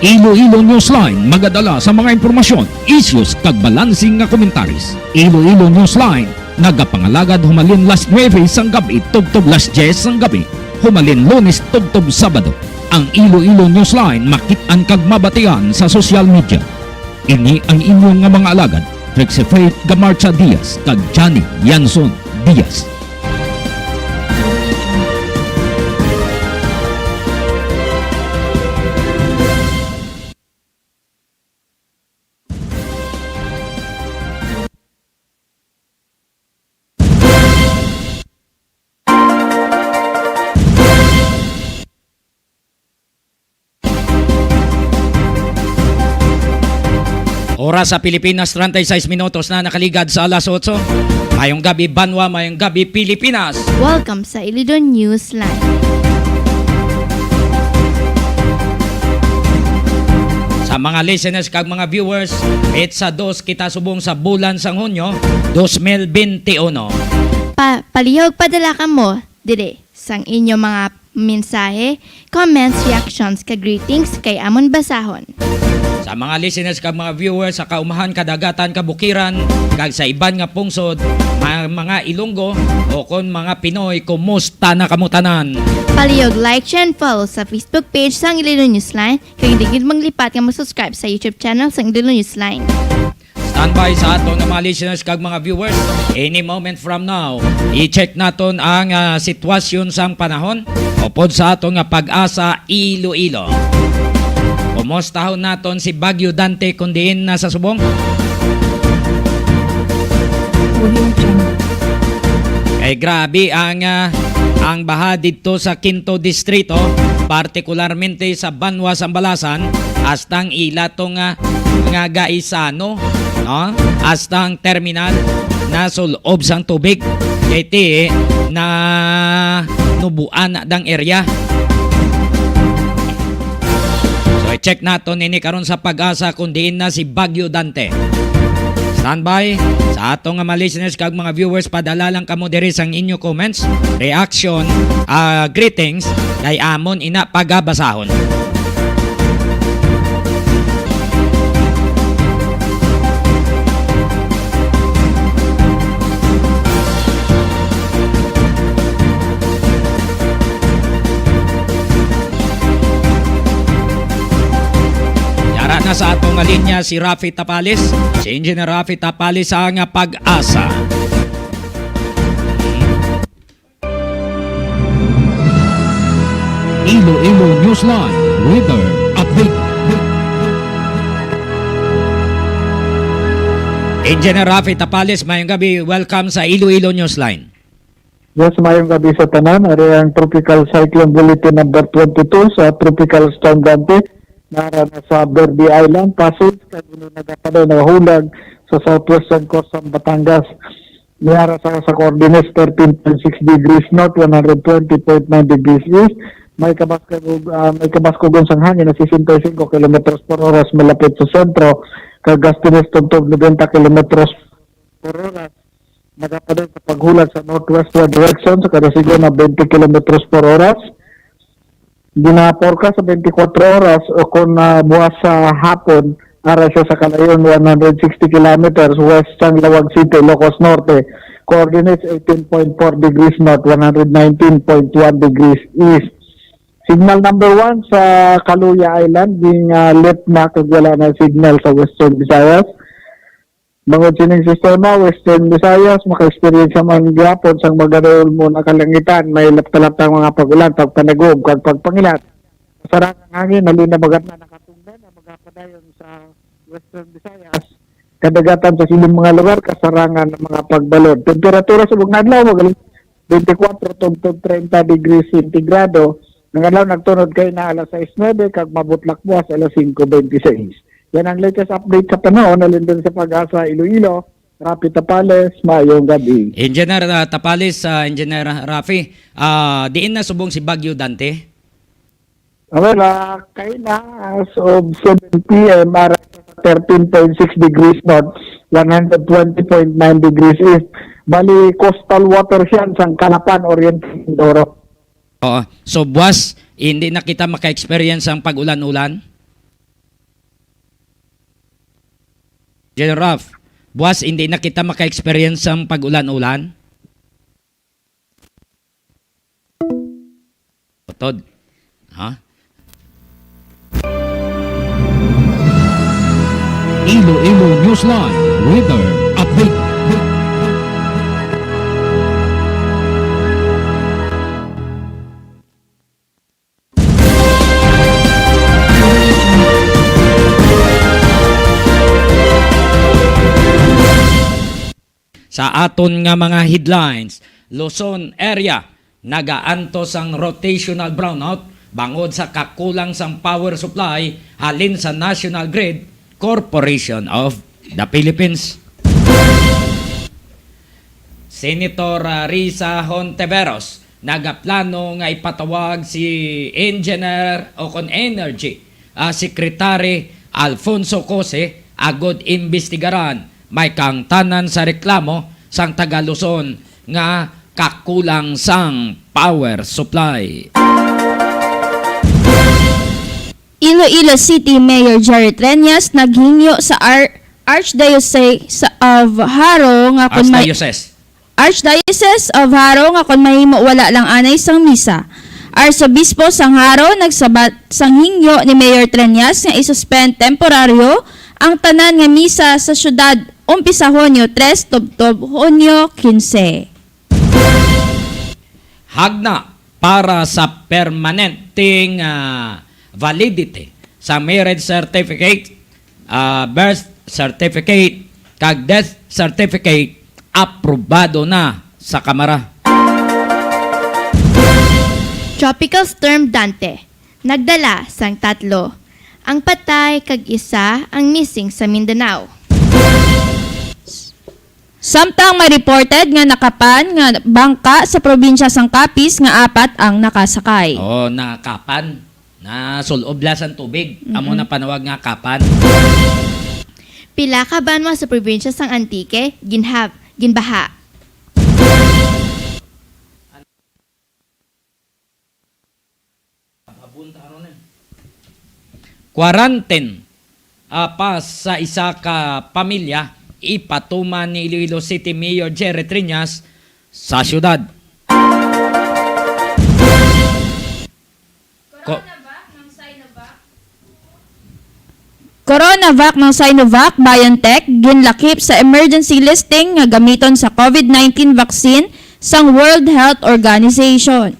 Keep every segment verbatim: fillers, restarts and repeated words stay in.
Iloilo Newsline magadala sa mga impormasyon, issues, kag balansing nga komentaris. Iloilo Newsline nagapangalagad humalin las nuebe sang gab-i tubtob las dyes sang gab-i, humalin Lunes tubtob Sabado. Ang Iloilo Newsline makit-an kag mabatian sa social media. Ini ang inyo nga mga alagad, Trixie Faith Gamarcha Diaz kag Johnny Yanson Diaz. Oras sa Pilipinas, treinta y seis minutos na nakaligad sa alas otso. Mayong gabi, banwa, mayong gabi, Pilipinas. Welcome sa Ilidon Newsline. Sa mga listeners kag mga viewers, petsa dos kita subong sa bulan sang Hunyo, dos mil bente uno. Pa, palihog padala kamo diri sang inyo mga mensahe, comments, reactions, kag greetings kay amon basahon. Sa mga listeners kag mga viewers sa kaumahan, kadagatan, kabukiran, kag sa iban nga pungsod, mga, mga Ilonggo, o kon mga Pinoy, kumusta na kamo tanan? Palihog like, share, and follow sa Facebook page sang Iloilo Newsline, kag hindi gid manglipat nga mag-subscribe sa YouTube channel sang Iloilo Newsline. Standby sa aton nga mga listeners kag mga viewers. Any moment from now, i-check naton ang, ah, sitwasyon sang panahon upod sa aton nga Pag-asa Iloilo. Kumustahon naton si Bagyo Dante kon diin na sa subong? Kay grabe ang, ah, ang baha didto sa Quinto Distrito, partikularmente sa Banwa Sambalasan, hasta ang ila to nga, nga Gaisano, no? Hasta ang terminal nasulob sang tubig. Kay ti na nubuan na dang area. So, i-check naton ini karon sa Pag-asa kung diin na si Bagyo Dante. Standby. Sa ato nga mga listeners kag mga viewers, padala lang kamo diri sang inyo comments, reaction, ah, greetings, kay amon ina pagabasahon. Yara na sa ato nga linya si Rafi Tapales. Si Engineer Rafi Tapales sa nga Pag-asa. Iloilo Newsline Weather Update. Engineer Rafi Tapales, mayong gabi. Welcome sa Iloilo Newsline. Yes, mayong gabi sa tanan. Ari ang Tropical Cyclone Bulletin number twenty-two sa Tropical Storm Dante. Nara na sa Verde Island, Pasig, kag ini nagapadayon, nagahulag sa southwestern coast sa Batangas. Niara sa, sa coordinates thirteen point six degrees north, one hundred twenty point nine degrees east. May kabaskog, ah, may kabaskogon sang hangin na sesenta y cinco kilometers per oras malapit sa sentro, kag gustiness tubtob nobenta kilometers per oras. Nagapadayon sa paghulag sa northwestward direction sa kada sigon na twenty kilometers per oras. Ginaporka sa twenty-four oras o kon, ah, buwas sa hapon, ara siya sa kalayon one hundred sixty kilometers west sang Laoag City, Ilocos Norte. Coordinates eighteen point four degrees north, one hundred nineteen point one degrees east. Signal number one sa Caluya Island, ging, ah, lift na kag wala na signal sa Western Visayas. Bangod sining sistema, Western Visayas maka-experience man gyapon sang magadol mo na kalangitan, may lapta-laptang mga pag-ulan, pagpanagom, kag pagpangilat. Kasarang ang hangin, halin na magatna nakatungdan na magapadayon sa Western Visayas. Kadagatan sa sining mga lugar, kasarangan ang mga pagbalod. Temperatura sa buong adlaw, magaling twenty-four tubtob treinta degrees centigrado. Ang adlaw nagtunod kay na alas sais nuebe kag mabutlak buwas alas singko bente sais. Yan ang latest update sa panahon. Alin din sa Pag-asa Iloilo, Rafi Tapales, mayong gabi. Engineer, ah, Tapales, ah, Engineer Rafi, ah, diin na subong si Bagyo Dante? Well, ah, kay na as of seven p m, ara sa thirteen point six degrees north, one hundred twenty point nine degrees east. Bali, coastal water siya sang Calapan, Oriental Mindoro. Oo. So, buwas, hindi na kita maka-experience ang pag-ulan-ulan? General Ralph, buwas hindi na kita maka-experience sang pag-ulan-ulan? Utod. Ha? Iloilo Newsline Weather Update. Sa aton nga mga headlines, Luzon area nagaantos ang rotational brownout bangod sa kakulang sang power supply halin sa National Grid Corporation of the Philippines. Senator, ah, Risa Hontiveros nagaplano nga ipatawag si Engineer o kon Energy, ah, Secretary Alfonso Cose agod imbestigaran may kaangtanan sa reklamo sang taga Luzon nga kakulang sang power supply. Iloilo City Mayor Jerry Treñas naghingyo sa Ar-, Archdiocese of Jaro nga kon may Archdiocese. Archdiocese of Jaro nga kon mahimo wala lang anay sang misa. Arsobispo sang Jaro nagsabat sang hingyo ni Mayor Treñas nga isuspend temporaryo ang tanan nga misa sa syudad umpisa Hunyo tres tubtob Hunyo kinse. Hagna para sa permanenteng, ah, validity sa marriage certificate, ah, birth certificate, kag death certificate, aprobado na sa Kamara. Tropical Storm Dante nagdala sang tatlo ang patay kag isa ang missing sa Mindanao. Samtang may reported nga nakapan nga bangka sa probinsya sang Capiz nga apat ang nakasakay. Oo, nakapan. Nasul-ob la sang tubig. Amo Mm-mm. na panawag nga kapan. Pila ka banwa sa probinsya sang Antique ginhab-, ginbaha? Quarantine, ah, pa sa isa ka pamilya, ipatuman ni Iloilo City Mayor Jerry Treñas sa syudad. Ko- Coronavac ng Sinovac BioNTech ginlakip sa emergency listing nga gamiton sa COVID nineteen vaccine sang World Health Organization.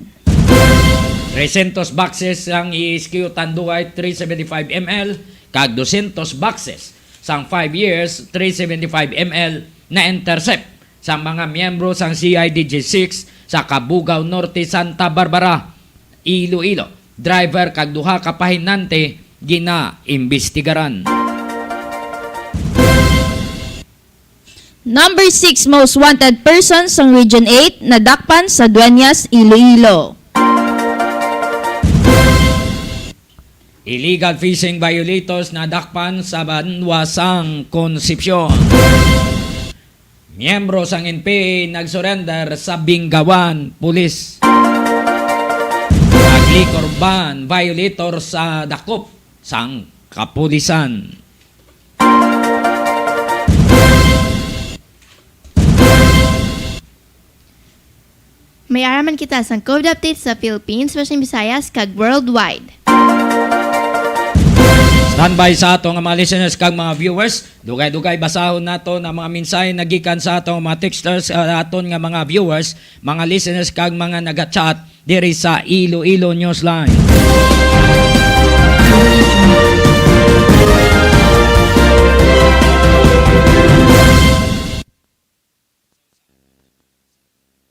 Trescientos boxes ang i-S Q Tanduay three seventy-five M L kag dosyentos boxes sang five years three seventy-five M L na intercept sa mga miyembro sang C I D G six sa Cabugao Norte, Santa Barbara, Iloilo. Driver kag duha ka pahinante ginaimbestigaran. Number six most wanted person sang Region eight nadakpan sa Dueñas, Iloilo. Illegal fishing violators nadakpan sa banwa sang Concepcion. Miyembro sang N P A nagsurrender sa Bingawan Police. Nag-liquor ban violator sa dakop sang kapulisan. May ara man kita sang COVID update sa Philippines, Western Visayas, kag worldwide. Standby sa ato nga mga listeners kag mga viewers. Dugay-dugay basahon nato ang mga mensahe nagikan sa ato nga mga texters, ah, aton nga mga viewers, mga listeners kag mga naga-chat diri sa Iloilo Newsline.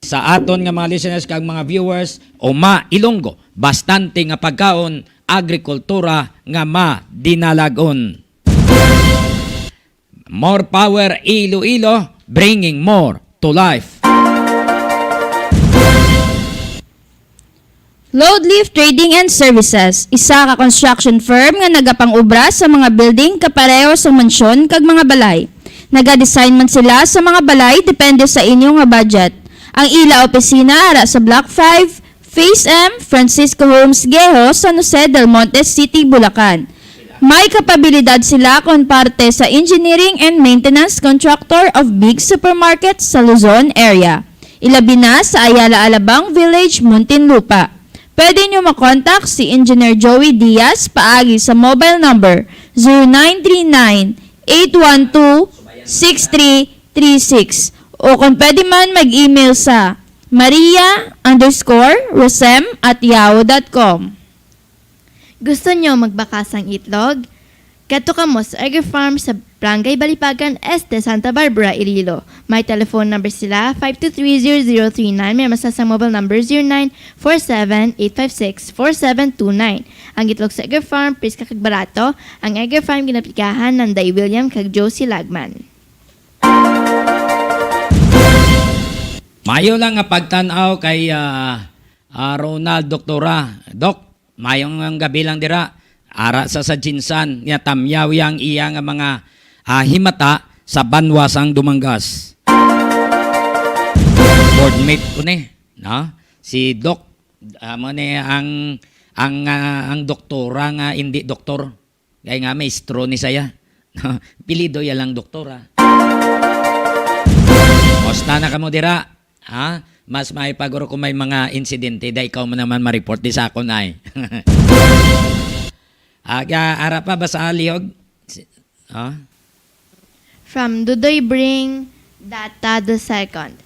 Sa aton nga mga listeners kag mga viewers, uma Ilonggo, bastante nga pagkaon, agrikultura nga madinalag-on. More power Iloilo, bringing more to life. Load Lift Trading and Services, isa ka construction firm nga nagapang-obra sa mga building kapareho sa mansyon kag mga balay. Nagadesign man sila sa mga balay depende sa inyo nga budget. Ang ila opisina ara sa Block five, Phase M, Francisco Homes, Guejo, San Jose del Monte City, Bulacan. May kapabilidad sila kon parte sa engineering and maintenance contractor of big supermarkets sa Luzon area, ilabi na sa Ayala Alabang Village, Muntinlupa. Pwede nyo makontak si Engineer Joey Diaz paagi sa mobile number zero nine three nine, eight one two, six three three six, o kung pwede man, mag-email sa maria underscore rosem at yahoo dot com. Gusto nyo magbakasang itlog? Kadto kamo sa Egger Farm sa Barangay Balipagan Este, Santa Barbara, Iloilo. May telephone number sila, five two three zero zero three nine. May masa sa mobile number, zero nine four seven, eight five six, four seven two nine. Ang itlog sa Egger Farm, preska kag barato. Ang Egger Farm ginaplikahan ni Day William kag Josie Lagman. Mayo lang nga pagtan-aw kay, ah, ah, Ronald Doktora. Doc, mayong gabi lang dira. Ara sa, sa Jinsan nga tamyaw yang iya nga mga, ah, himata sa banwa sang Dumangas. Boardmate ko ni, no? Si Doc, ah, mo ni ang, ang, ah, ang doktora nga hindi doktor. Kay nga maestro ni saya. Pilido ya lang doktora. Musta na kamo dira? Ha? Mas may paguro kung may mga insidente, da ikaw mo naman ma-report di sa akon ay. Aga, ara pa ba sa aliyog? Si- Ha? From Dudoy Bring, Data the second.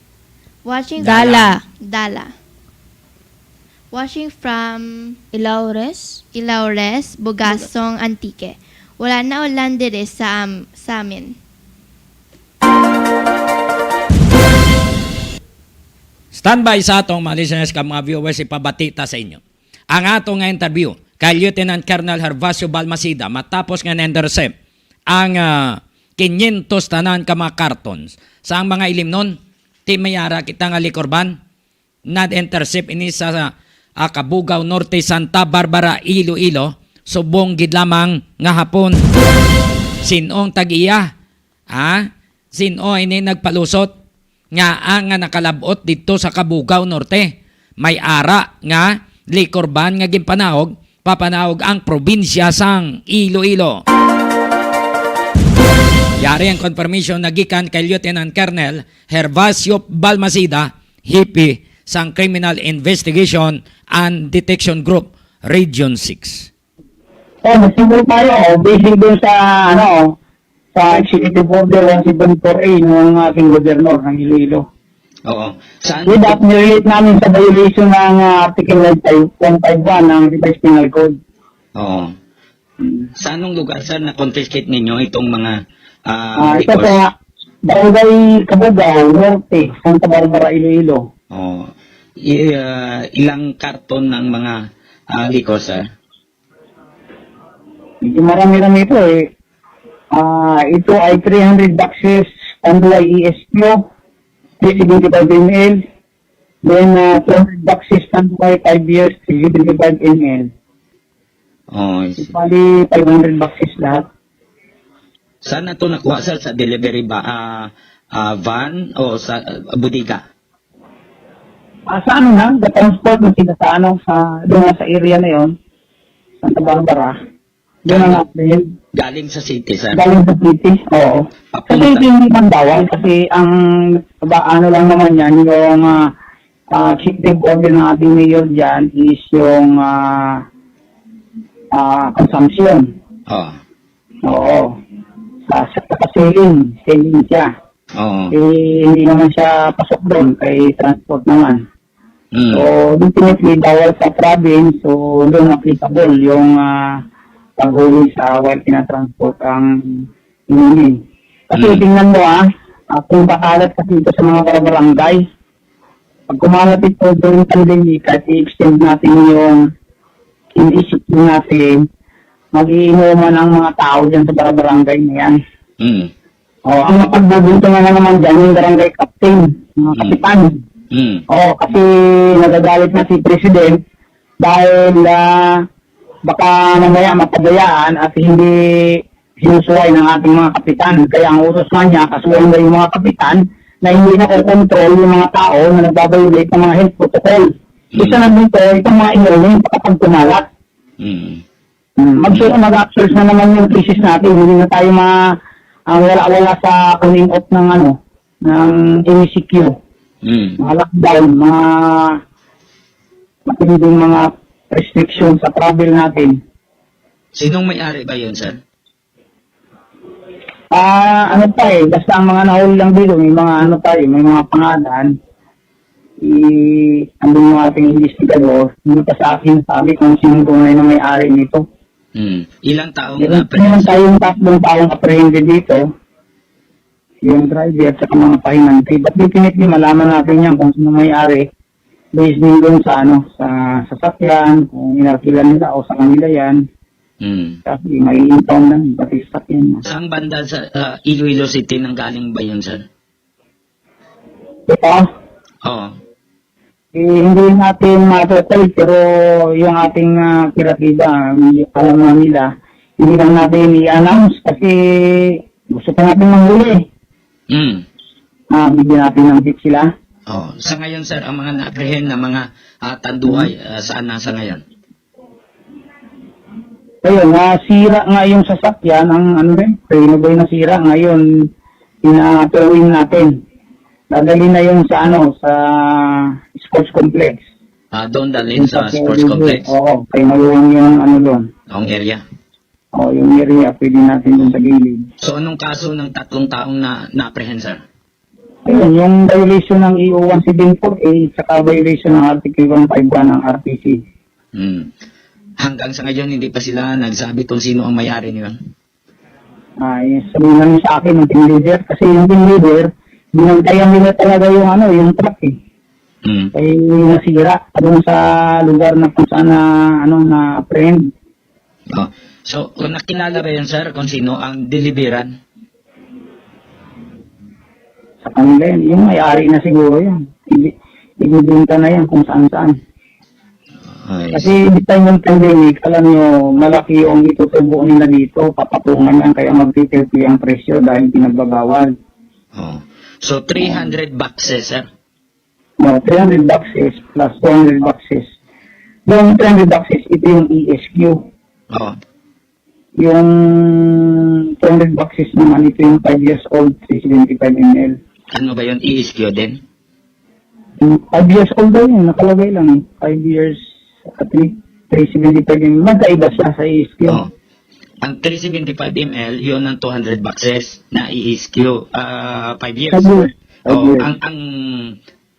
Watching Dala. Dala. Watching from Ilaures. Ilaures, Bugasong, Antique. Wala na ulan dire sa am-, sa amin. Standby sa atong mga listeners kag mga viewers, ipabati ta sa inyo ang ato nga interview kay Lieutenant Colonel Hervacio Balmaceda matapos nga na-intercept ang, ah, quinientos tanan ka mga kartons. Sa ang mga ilimnon, ti may ara kita nga liquor van, na-intercept ini sa, ah, Cabugao Norte, Santa Barbara, Iloilo, subong gid lamang nga hapon. Sin-ong tag-iya? Ha? Sin-o ini nagpalusot nga ang nga nakalab-ot didto sa Cabugao Norte? May ara nga liquor van nga ginpanaog, papanahog ang probinsya sang Iloilo. Yari ang confirmation na gikan kay Lieutenant Colonel Hervacio Balmaceda, hepe sang Criminal Investigation and Detection Group, Region six. Oh, nagsimbol tayo, oh, based dun sa, ano, sa Executive Order one seven four A ng ating gobernador ng Iloilo. Oo. Saan? With that, nirelate namin sa violation ng, ah, Article one five, one five one ng Revised Penal Code. Oo. Mm. Sa anong lugar, sir, na-confiscate ninyo itong mga, ah, Ah, ito liquors? Sa Barangay Cabugao Norte, Santa Barbara, Iloilo. Oo. I-, ah, ilang karton ng mga, ah, liquor, sir? Medyo marami-rami ito eh. Ah, ito ay three hundred boxes, Tanduay E S Q, three seventy-five M L. Then, ah, two hundred boxes, Tanduay five years, three seventy-five M L. Oh, I see. Bali, five hundred boxes lahat. Saan na to nakuha, sir? Sa delivery ba, ah, ah, van o sa, ah, bodega? Ah, sa ano na, the transport na sila sa ano, sa, doon na sa area na yon, Santa Barbara. Doon na Galing, natin. Galing sa city, sir? Galing sa city, oo. Papunta. Kasi hindi man bawal kasi ang, ba, ano lang naman yan, yung, ah, ah, executive order ng ating mayor dyan is yung, ah, ah, consumption. Oh. Oo. Sa, sa, sa selling, selling siya. Oo. Eh, hindi naman siya pasok doon, kay transport naman. Mm. So, definitely, bawal sa province, so doon applicable yung, ah, paghuli sa while tinatransport ang inumin. Kasi Mm. tingnan mo, ah, ah, kung makalat kasi ito sa mga barangay, pag kumalat ito during pandemic, at i-extend natin yung inisip natin, magiinuman ang mga tao dyan sa barangay na yan. Mm. Oh, ang mapagbubuntungan na naman dyan, yung barangay captain, mga Mm. kapitan. Mm. Oh, kasi nagagalit na si President dahil, ah, baka mamaya mapabayaan at hindi sinusuway ng ating mga kapitan. Kaya ang utos nga niya, kasuhan daw yung mga kapitan na hindi nakokontrol yung mga tao na nagbabayolate ng mga health protocol. Isa Mm. na dito, itong mga inumin, kapag kumalat. Mm. Hmm, mag-, mag-outsource na naman yung cases natin. Hindi na tayo ma-, ah, wala-wala sa kuning off ng ano, ng M E C Q. Hmm. Mga lockdown, mga matinding mga restriction sa travel natin. Sinong may-ari ba yun, sir? Ah, ano pa eh, basta ang mga nahuli lang dito, may mga ano tayo, may mga pangalan. I-, andun yung ating investigador, hindi pa sa akin sabi kung sino tunay na may-ari nito. Hmm. Ilang taong Meron, na-apprehend, meron sir? Tayong tatlong taong apprehended dito. Yung driver at saka mga pahinante. But definitely, malaman natin yan kung sino may-ari. Based din dun sa, ano, sa sasakyan, kung inalkilan nila o sa kanila yan. Hmm. Kasi may impound lang, pati sasakyan mo. Saan banda sa, ah, Iloilo City nanggaling ba yun, sir? Ito? Oo. Eh, hindi natin matukoy, pero yung ating, ah, piratiba, alam na nila, hindi lang natin i-announce kasi gusto pa natin manghuli. Hmm. Ah, bigyan natin ng tip sila. Oh, sa ngayon, sir, ang mga na-apprehend na mga, ah, tanduay, ah, saan na sa ngayon? Ayun, nasira nga yung sasakyan, ang ano rin, freno ba yung nasira? Ngayon, ina-towing natin. Dadali na yun sa ano, sa sports complex. Ah, doon dalhin Yung sa sa sports Florida. Complex? Oo, kay maluwang yung ano doon. Ang area? Oo, yung area, pwede natin doon sa gilid. So, anong kaso ng tatlong taong na, na-apprehend, sir? Ayun, yung violation ng E O one seven four A, saka violation ng Article one five one ng R T C. Hmm. Hanggang sa ngayon, hindi pa sila nagsabi kung sino ang may-ari niyon? Ah, yung sabi lang sa akin ng team leader, kasi yung team leader, binantayan nila talaga yung ano, yung truck eh. Hmm. Kaya yung nasira, doon sa lugar na kung saan na, ano, na-apprehend. Oh. So, kung nakilala ba yun, sir, kung sino ang deliveran? Sa kanila yun, yung may-ari na siguro yun. Ibi-, ibibenta na yan kung saan-saan. Ay. Kasi this time ng pandemic, alam nyo, malaki yung itutubo nila dito, papatungan yan, kaya magtitipid ang presyo dahil pinagbabawal. Oh. So, three hundred boxes, sir? No, three hundred boxes plus two hundred boxes. Yung three hundred boxes, ito yung E S Q. Oh. Yung two hundred boxes naman, ito yung five years old, three seventy-five M L. Ano ba yun? E S Q din? Yung five years old daw yun, nakalagay lang eh. Five years, at three, three seventy-five M L. Magkaiba siya sa E S Q. Oh. Ang three seventy-five M L, yun ang two hundred boxes na E S Q, ah, five years. Five years. Five Oh, years. ang, ang,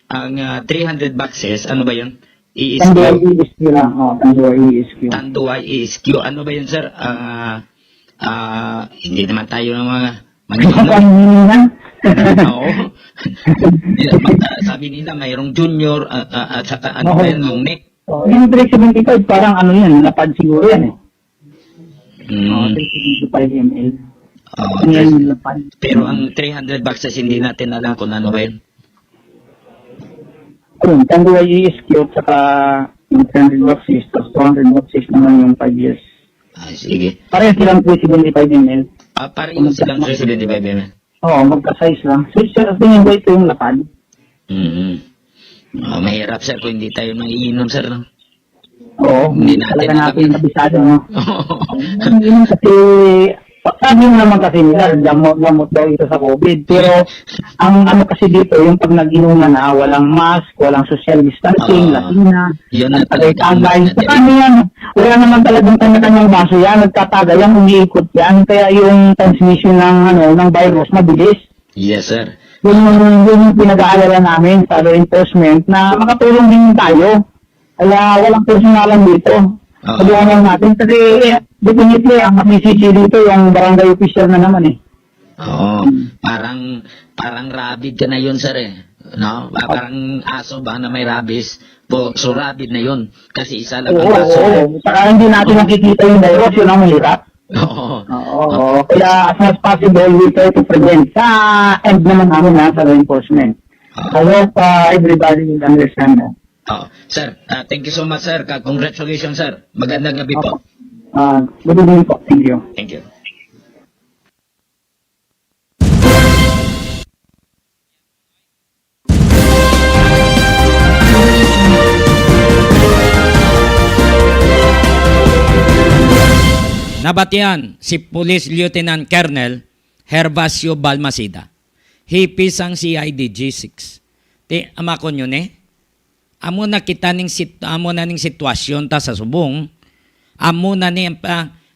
ang, ah, three hundred boxes, ano ba yun? Tanduay E S Q. E S Q lang. Oh, Tanduay E S Q. Tanduay E S Q. Ano ba yun, sir? Ah, ah, hindi naman tayo ng mga manginginom. Pangininan. Oo. Nila, pagka sabi nila, mayroong junior, ah, ah, at saka ano Oo. ba yun, long neck? Oh, yung three seventy-five, parang ano yan, lapad siguro yan eh. Mm. Oh, three seventy-five M L. Oh, Yan three-, yung lapad. Pero ang three hundred boxes, hindi natin alam kung ano ba yun. Yun, Tanduay E S Q at saka yung three hundred boxes, tapos two hundred boxes naman yung five years. Ah, sige. Pareho silang three seventy-five M L. Ah, pareho Kung silang magka- three seventy-five M L. Oo, magka-size lang. So, sa tingin ko, ito yung lapad. Mm-hmm. Ah, mahirap, sir, kung hindi tayo mangiinom, sir, no? Oo, Hindi natin talaga alam natin yun. Kabisado, no? Oo. Ang inom kasi, sabi mo naman kasi nila, gamot-gamot daw ito sa COVID. Pero, ang ano kasi dito, yung pag nag-inuman na, walang mask, walang social distancing, Oo. Latina, Yun ang nagtagay-tagay. Talaga Sa natin. Kanya yan, wala naman talagang kanya-kanyang baso yan, nagtatagay yan, umiikot yan. Kaya yung transmission ng, ano, ng virus, mabilis. Yes, sir. Yun yung, yun yung pinag-aalala namin sa law enforcement na makatulong din tayo. Kaya walang personalan dito. Oo. Tulungan lang natin kasi, eh, definitely ang masisisi dito yung barangay official na naman eh. Oo. Hmm. Parang, parang rabid ka na yun, sir, eh. No? Pa-, Oo. Parang aso ba na may rabies? Po, so rabid na yun. Kasi isa lang ang Oo, kaso. Oo. Saka hindi natin nakikita yung virus, yun ang mahirap. Oo. Oo, Oo. Oo. Kaya as much possible, we try to prevent. Sa end naman namin, ha, sa law enforcement. Oo. I hope, uh, everybody will understand that. Oo. Sir, uh, thank you so much, sir. Ka-, congratulations, sir. Magandang gabi po. Opo. Uh, good evening po. Thank you. Thank you. Nabatian si Police Lieutenant Colonel Herbacio Balmaceda, hepe sang C I D G six. Ti, amakon yun eh. Amo na kita ning sit-, amo na ning sitwasyon ta sa subong. Amo na ni ang,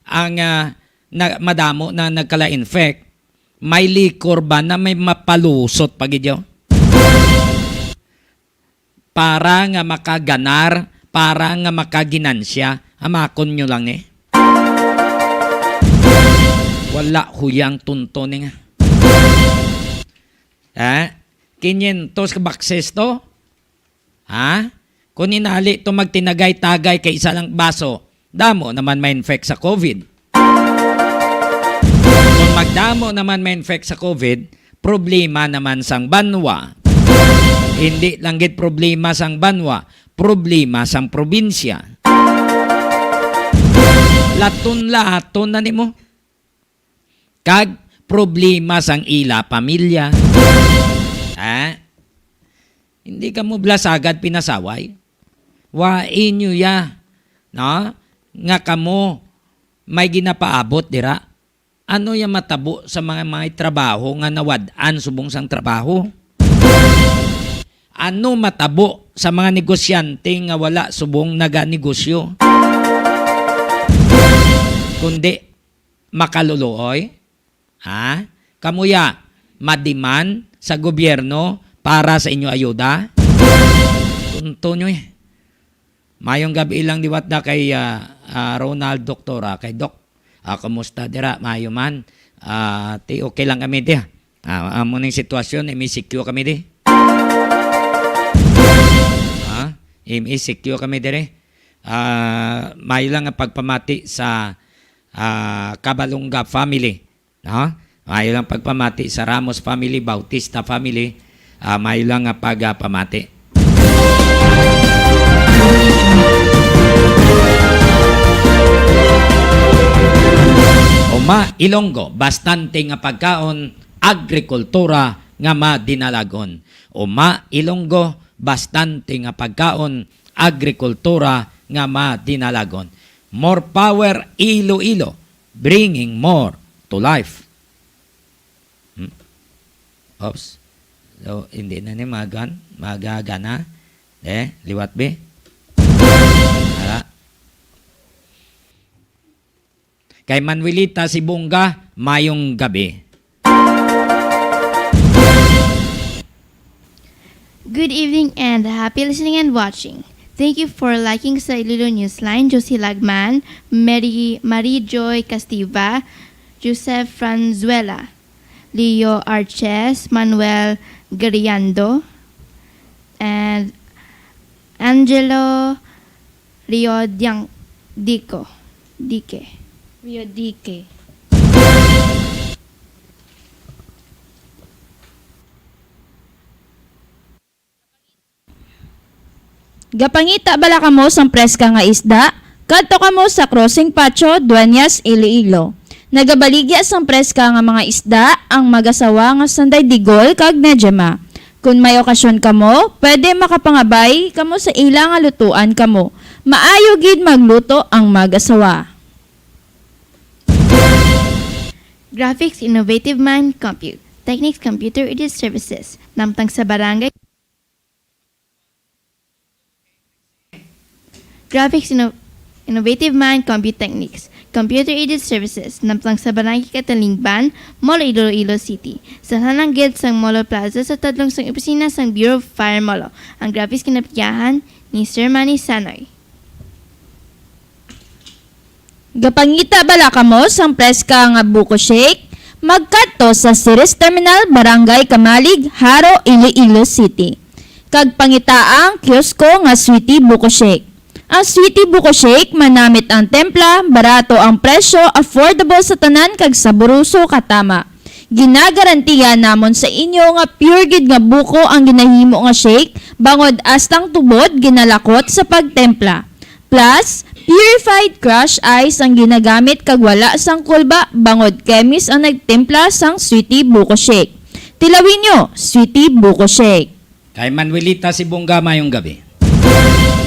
ang, ah, na, madamo na nagkala-infect. May likor ba na may mapalusot pa gid yo? Para nga makaganar, para nga makaginansya, amakon nyo lang ni. Wala huyang tunto ni nga. Ha? Kinyentos ka baksis to? Ha? Kung inali to magtinagay-tagay kay isa lang baso, damo naman ma-infect sa covid. Kung magdamo naman ma-infect sa covid, problema naman sang banwa. Hindi lang gid problema sang banwa, problema sang probinsya. Laton-laton na nimo. Kag problema sang ila pamilya. Ha? Hindi kamo blasagad pinasaway. Wa inyo ya, no? Nga kamo may ginapaabot dira. Ano ya matabo sa mga may trabaho nga nawad-an subong sang trabaho? Ano matabo sa mga negosyante nga wala subong naganegosyo? Kundi makaluluoy? Ha? Kamo ya, madiman sa gobyerno para sa inyo ayuda? Tunto nyo eh. Mayong gabi lang liwat da kay, ah, ah, Ronald Doktora, kay Doc. Ah, kumusta dira? Mayo man. Ah, ti okay lang kami di. Ah, amo ning sitwasyon, M E C Q kami di. Ha? M E C Q kami dire. Ah, mayo lang ang pagpamati sa, ah, Cabalonga family. No? Maayo lang pagpamati sa Ramos family, Bautista family, ah, maayo lang nga pagpamati. Uma, Ilonggo, bastante nga pagkaon, agrikultura nga madinalagon. Uma, Ilonggo, bastante nga pagkaon, agrikultura nga madinalagon. More power, Iloilo, bringing more to life. Hmm. Oops. So, hindi na ni magan, magagana. Eh, liwat bi. Ara. Kay Manuelita Sibonga, mayong gabi. Good evening and happy listening and watching. Thank you for liking sa Iloilo Newsline, Josie Lagman, Mary, Marie Joy Castiva, Joseph Franzuela, Leo Arches, Manuel Gariando, and Angelo Rio Diang-, Dico, Dique. Rio Dique. Gapangita bala kamo sang preska nga isda? Kadto kamo sa Crossing Pacho, Dueñas, Iloilo. Nagabaligya sang preska nga mga isda ang mag-asawa nga Sanday Digol kag Nejema. Kon may okasyon kamo, pwede makapangabay kamo sa ila nga lutuan kamo. Maayo gid magluto ang mag-asawa. Graphics Innovative Mind Compute Techniques Computer Aided Services, namtang sa Barangay Graphics Inno-, Innovative Mind Compute Techniques, Computer Aided Services, namtang sa Barangay Catalingban, Molo, Iloilo City. Sa hanang gilid sang Molo Plaza sa tadlong sang opisina sang Bureau of Fire Molo, ang graphics ginapagiyahan ni Sir Manny Sanoy. Gapangita bala kamo sang preska nga buko shake? Magkadto sa Ceres Terminal, Barangay Camalig, Jaro, Iloilo City. Kag pangitaa ang kiosko nga Sweetie Buko Shake. Ang Sweetie Buko Shake, manamit ang templa, barato ang presyo, affordable sa tanan, kag saboroso katama. Ginagarantiya namon sa inyo nga pure gid nga buko ang ginahimo nga shake, bangod hasta ang tubod ginalakot sa pagtempla. Plus, purified crush ice ang ginagamit kag wala sang kulba, bangod chemist ang nagtimpla sang Sweetie Buko Shake. Tilawin nyo, Sweetie Buko Shake. Kay Manuelita Sibonga, mayong gabi.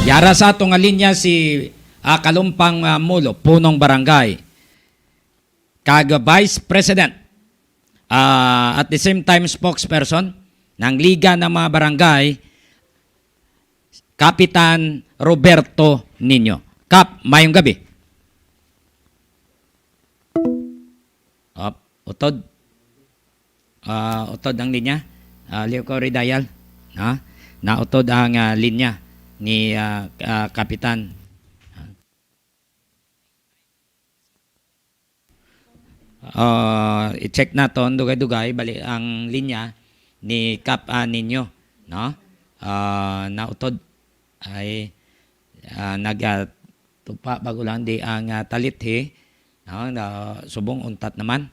Yara sa ato nga linya si, ah, Kalumpang, ah, Molo, punong barangay. kag Vice President, ah, at the same time spokesperson ng Liga ng mga Barangay, Kapitan Roberto Niño. Kap, mayong gabi. Op, utod. Ah, utod ang linya. Ah, liw ko redial. Ha? Nautod ang, ah, linya ni, ah, ah, Kapitan. Ah, i-check naton dugay-dugay bali ang linya ni Kap, ah, Nino, no? Ah, nautod ay, ah, nag, ah, tupa bago lang di ang, ah, talithi, no? Na, subong untat naman.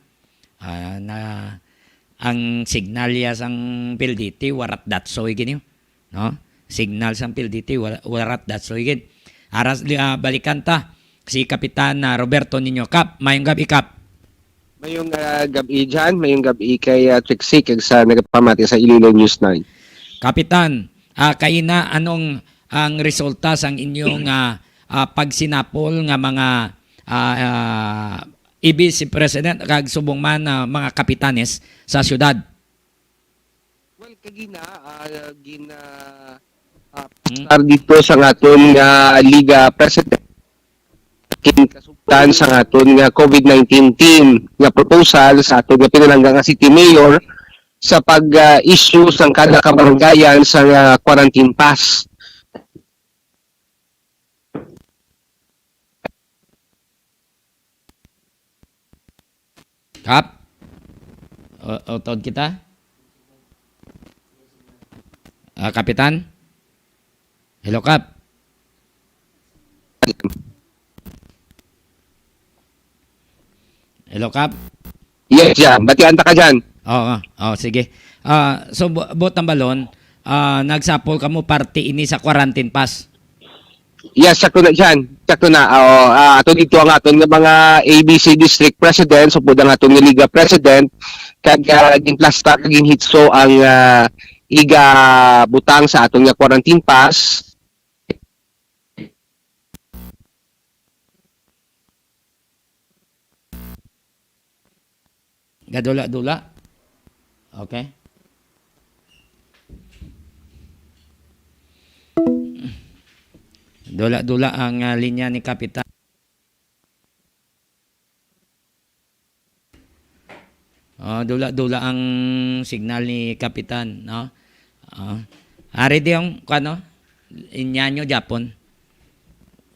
Ah, na, ang signal ya sang P L D T, warat datsoy gini, no? Signal sang P L D T, wa-, warat datsoy gid. Aras, ah, balikan ta si Kapitan, ah, Roberto Niño. Kap, mayong gabi, Kap. Mayong, ah, gab-i, Jan. Mayong gab-i kay, ah, Trixie, kag sa nagapamati sa Iloilo News nine. Kapitan, ah, kaina, anong ang resulta sang inyong, ah, ah, pagsinapol nga mga, ah, ah, A B C President kag subong man, ah, mga kapitanes sa syudad? Well, kagina, ah, gina, ah, Hmm. pasar dito sa aton nga Liga President, kin kasugtan sa aton nga COVID nineteen team nga proposal sa aton nga pinalangga nga City Mayor sa pag, ah, issue sang kada kabarangayan sa, ah, quarantine pass. Kap? O, utod kita? Ah, Kapitan? Hello, Kap? Hello, Kap? Yes, Jan. Batian ta ka, Jan. Oo, oo, sige. Ah, so, bu-, buot ang balon, ah, nagsapol kamo parte ini sa quarantine pass? Yes, sakto na, Jan. Sakto na. Oo, ah, ato dito ang aton nga mga A B C District President, so pud ang aton nga Liga President, kag, ah, ginplasta kag ginhitso ang, ah, iga butang sa aton nga quarantine pass. Gadula-dula. Okay. Dula-dula ang, ah, linya ni Kapitan. Oh, dula-dula ang signal ni Kapitan, no? Oh. Ari di yung, ano, inyanyo Japon.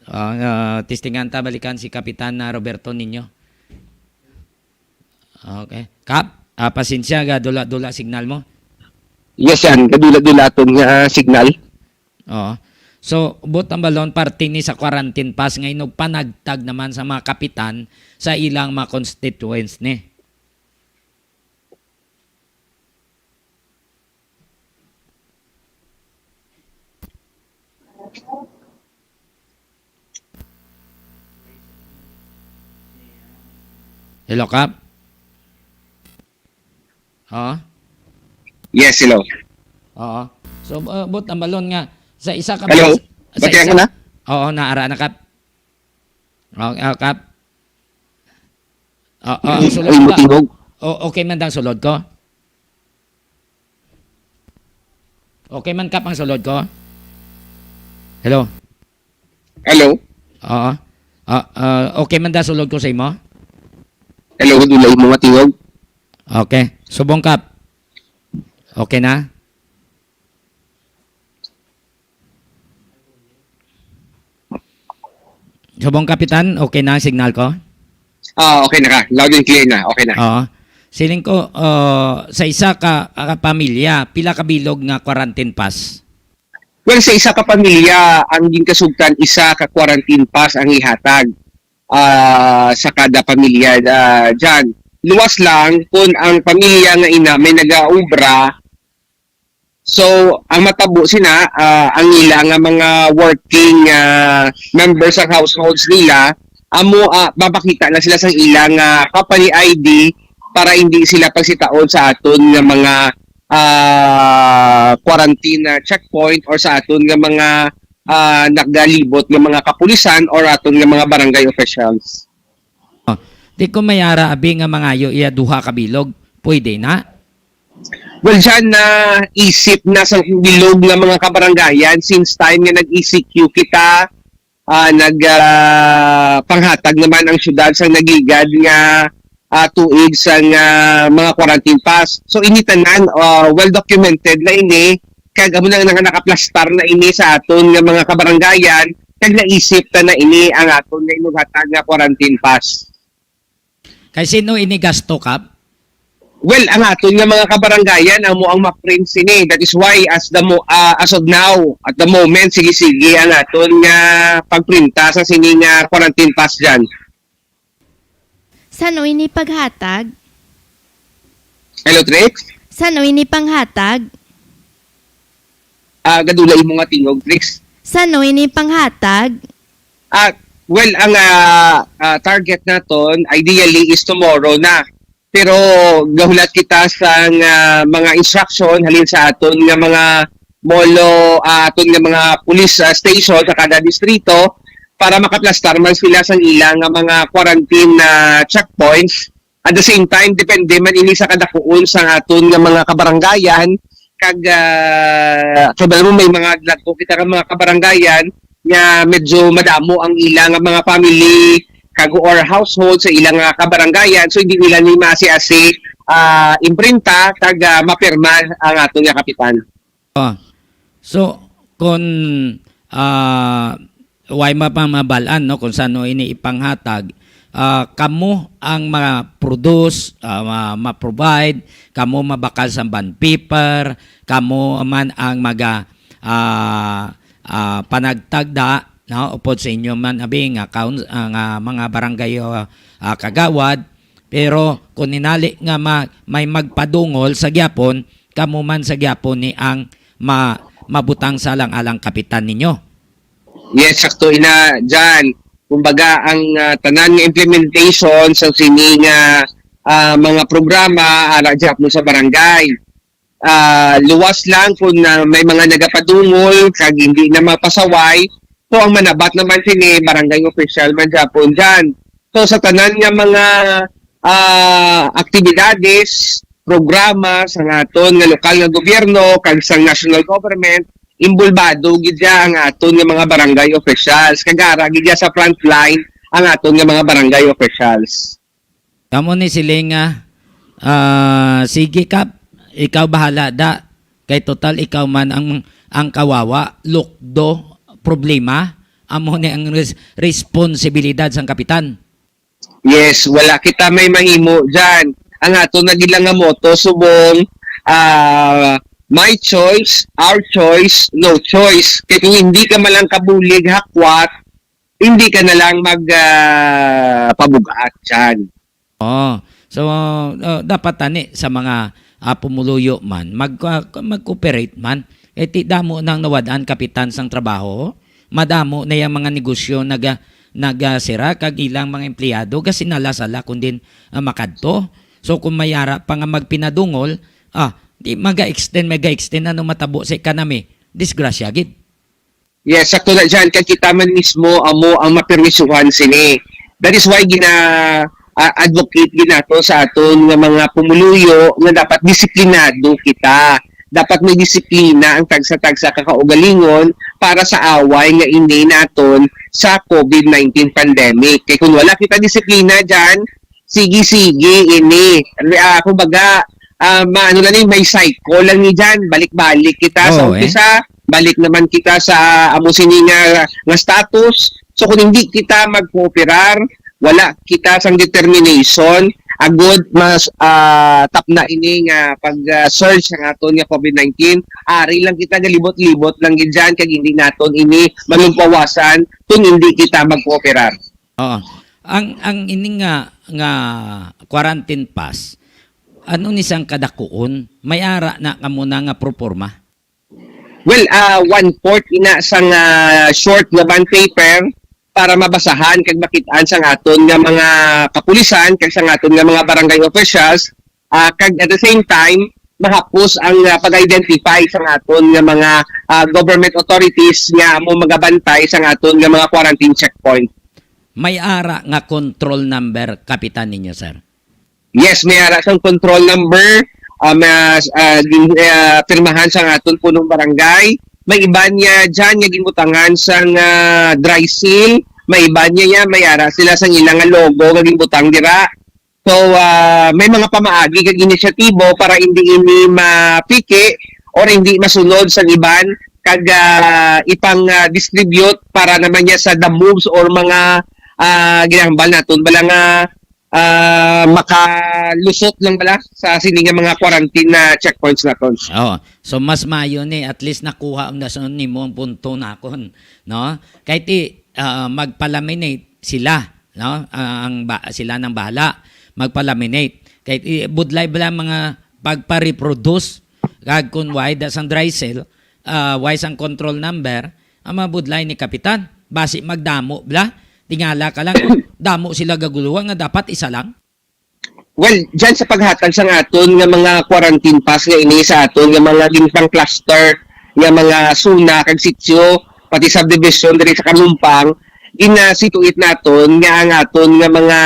Oh, ah, testingan ta balikan si Kapitan na Roberto Niño. Okay. Kap, ah, pasensya, ga dula-dula signal mo. Yes, yan. Kadula-dula aton nga signal. Oo. So, buot ang balon, parte ni sa quarantine pass nga inugpanagtag naman sa mga kapitan sa ilang mga constituents ni. Hello, Kap? Oo. Yes, hello. Oo. So, uh, buot ang balon nga sa isa ka Hello? bas-, sa Batian isa ko na? Oo, naara na, Kap. Oh, ah, Kap. Ah, ah, ang sulod Ay, ka. Motibo. O-, okay man dang sulod ko? Okay man, Kap, ang sulod ko? Hello? Hello? Oo. Ah, ah, okay man da sulod ko sa imo? Hello, dulay mo matingog. Okay. Subong, Kap. Okay na? Subong, Kapitan, okay na ang signal ko? Ah, okay na ka. Loud and clear na. Okay na. Oo. Siling ko, ah, sa isa ka, ka pamilya, pila ka bilog nga quarantine pass? Well, sa isa ka pamilya, ang ginkasugtan, isa ka quarantine pass ang ihatag, ah, sa kada pamilya, ah, dyan. Luwas lang kung ang pamilya nga ina may nagaobra, so, ang matabo sina, ah, ang ila nga mga working, ah, members sang households nila, amo, ah, mapakita na sila sang ila nga company I D para hindi sila pagsitaon sa aton nga mga, ah, quarantine, ah, checkpoint or sa aton nga mga, ah, nagalibot nga mga kapulisan or aton nga mga barangay officials. Ah, Di ko may ara abi nga mangayo iya duha ka bilog. Pwede na? Well, dyan na isip na sa bilog nga mga kabarangayan since time nga nag-E C Q kita, ah, nag ah, panghatag naman ang syudad sa nagligad nga ah, tuig sang ah, mga quarantine pass. So ini tanan ah, well documented na ini, kag amo na nga nakaplastar na ini sa aton nga mga kabarangayan, kag naisip ta na ini ang aton nga inughatan nga quarantine pass. Kay sino ini gasto, Kap? Well, ang aton nga mga kabarangayan amo ang ma-print sini. That is why as the mo, ah, as of now, at the moment, sige-sige ang aton nga pagprinta sa sini nga quarantine pass dyan. Sano ini paghatag? Hello, Trix? Sano ini panghatag? Ah, gadula imo nga tingog, Trix. Sano ini panghatag? Ah, well, ang ah, ah, target naton ideally is tomorrow na. Pero gahulat kita sa nga mga instruction halin sa aton nga mga molo, ah, aton nga mga police ah, station sa kada distrito para makaplastar man sila sa ila nga mga quarantine na checkpoints. At the same time, depende man ini sa kadakuon sa aton nga mga kabarangayan, kag ah, kabalo mo, may mga dagko kita nga mga kabarangayan nga medyo madamo ang ila nga mga family kag or household sa ila nga kabarangayan, so hindi nila ni maasi-asi ah, imprinta kag ah, mapirma ang aton nga kapitan. Oh. So, kung ah, way mapamabal-an, no, kung sano ini ipanghatag, ah, kamo ang ma-produce, ah, ma- ma-provide, kamo mabakal sa bond paper, kamo man ang maga ah, ah, panagtagda, no, upod sa inyo man abi nga kaun- ah, nga mga barangay ah, ah, kagawad. Pero kung ninali nga ma- may magpadungol sa gyapon, kamo man sa gyapon ni ang ma- mabutang sa alang-alang kapitan ninyo. Yes, sakto ina, Jan. Kumbaga, ang ah, tanan nga implementation sa sini nga ah, mga programa ara gyapon sa barangay. Ah, luwas lang kung ah, may mga nagapadungol kag hindi na mapasaway. So, ang manabat naman sini, barangay official man gyapon dyan. So, sa tanan nga mga ah, aktibidades, programa sa aton nga lokal nga gobyerno kag sa national government, involbado gid dya ang aton nga mga barangay officials. Kag ara gid dya sa frontline ang aton nga mga barangay officials. Kamo ni siling nga, ah, sige, Kap, ikaw bahala da. Kay total ikaw man ang ang kawawa, lukdo, problema, amo ni ang res- responsibilidad sang kapitan. Yes, wala kita may mahimo dyan. Ang ato na gid lang nga motto subong, ah, my choice, our choice, no choice. Kay kung hindi ka man lang kabulig, hakwat, hindi ka na lang mag ah, pabugat dyan. Oh, so ah, dapat tani sa mga ah, pumuluyo man mag ah, mag-cooperate man. Kay ti damo nang nawad-an kapitan sang trabaho. Madamo na yang mga negosyo naga nagasira kag ilang mga empleyado gasinala-sala kun din ah, makadto. So kung may ara pa nga magpinadungol, ah, di maga-extend, maga-extend, ano matabo sa economy? Disgrasya gid. Yes, sakto na dyan. Kag kita man mismo amo ang mapermisyuhan sini. That is why gina ah, advocate gid nato sa aton nga mga pumuluyo nga dapat disiplinado kita. Dapat may disiplina ang tagsa-tagsa ka kaugalingon para sa away nga ini naton sa covid nineteen pandemic. Kay kung wala kita disiplina dyan, sige-sige ini. Ah, kumbaga, ah, maano lang ni, may cycle lang ni dyan. Balik-balik kita sa Oo, eh. umpisa, balik naman kita sa amo sini nga, nga status. So kung hindi kita magkooperar, wala kita sang determination, agod mas ah, tapna ini nga pag ah, surge ang aton nga covid nineteen, ari lang kita galibot-libot lang gid dyan kag hindi naton ini malumpawasan kung hindi kita magkooperar. Oo. Ang ang ini nga nga quarantine pass, ano ni sang kadakuon? May ara na kamo na nga proforma? Well, ah, one-fourth ina sang ah, short nga bond paper para mabasahan kag makitaan sang aton nga mga kapulisan kag sang aton nga mga barangay officials, ah, kag at the same time mahapos ang ah, pag-identify sang aton nga mga ah, government authorities nga amo magabantay sang aton nga mga quarantine checkpoint. May ara nga control number, Kapitan, ninyo, sir? Yes, may ara sang control number, ah, mas, ah, gin-, ah, pirmahan sang aton punong barangay. May iban niya dyan nga ginbutangan sang, ah, dry seal. May iban niya, ya, may ara sila sang ilang nga logo nga ginbutang dira. So, ah, may mga pamaagi kag inisyatibo para hindi ini mapiki or hindi masunod sa iban kag, ah, ipang, ah, distribute para naman niya sa the moves or mga, ah, ginahambal naton bala nga, ah, makalusot lang bala sa sini nga mga quarantine na checkpoints naton. Oh, so mas mayo ni, at least nakuha na sa nimo ang punto nakon, no? Kay ti, ah, magpa-laminate sila, no? Ah, ang ba, sila nang bahala magpa-laminate. Kay ti, budlay bala mga pagpa-reproduce kag kun why da sang dry cell, ah, why sang control number, ang mga budlay ni Kapitan. Basi magdamo bala. Tingala ka lang, damo sila gaguluhan nga dapat isa lang. Well, dyan sa paghatag sang aton nga mga quarantine pass nga ini sa aton nga mga ginpang cluster nga mga suna kag sitio, pati subdivision diri sa Kalumpang, ginasituit naton nga ang aton nga mga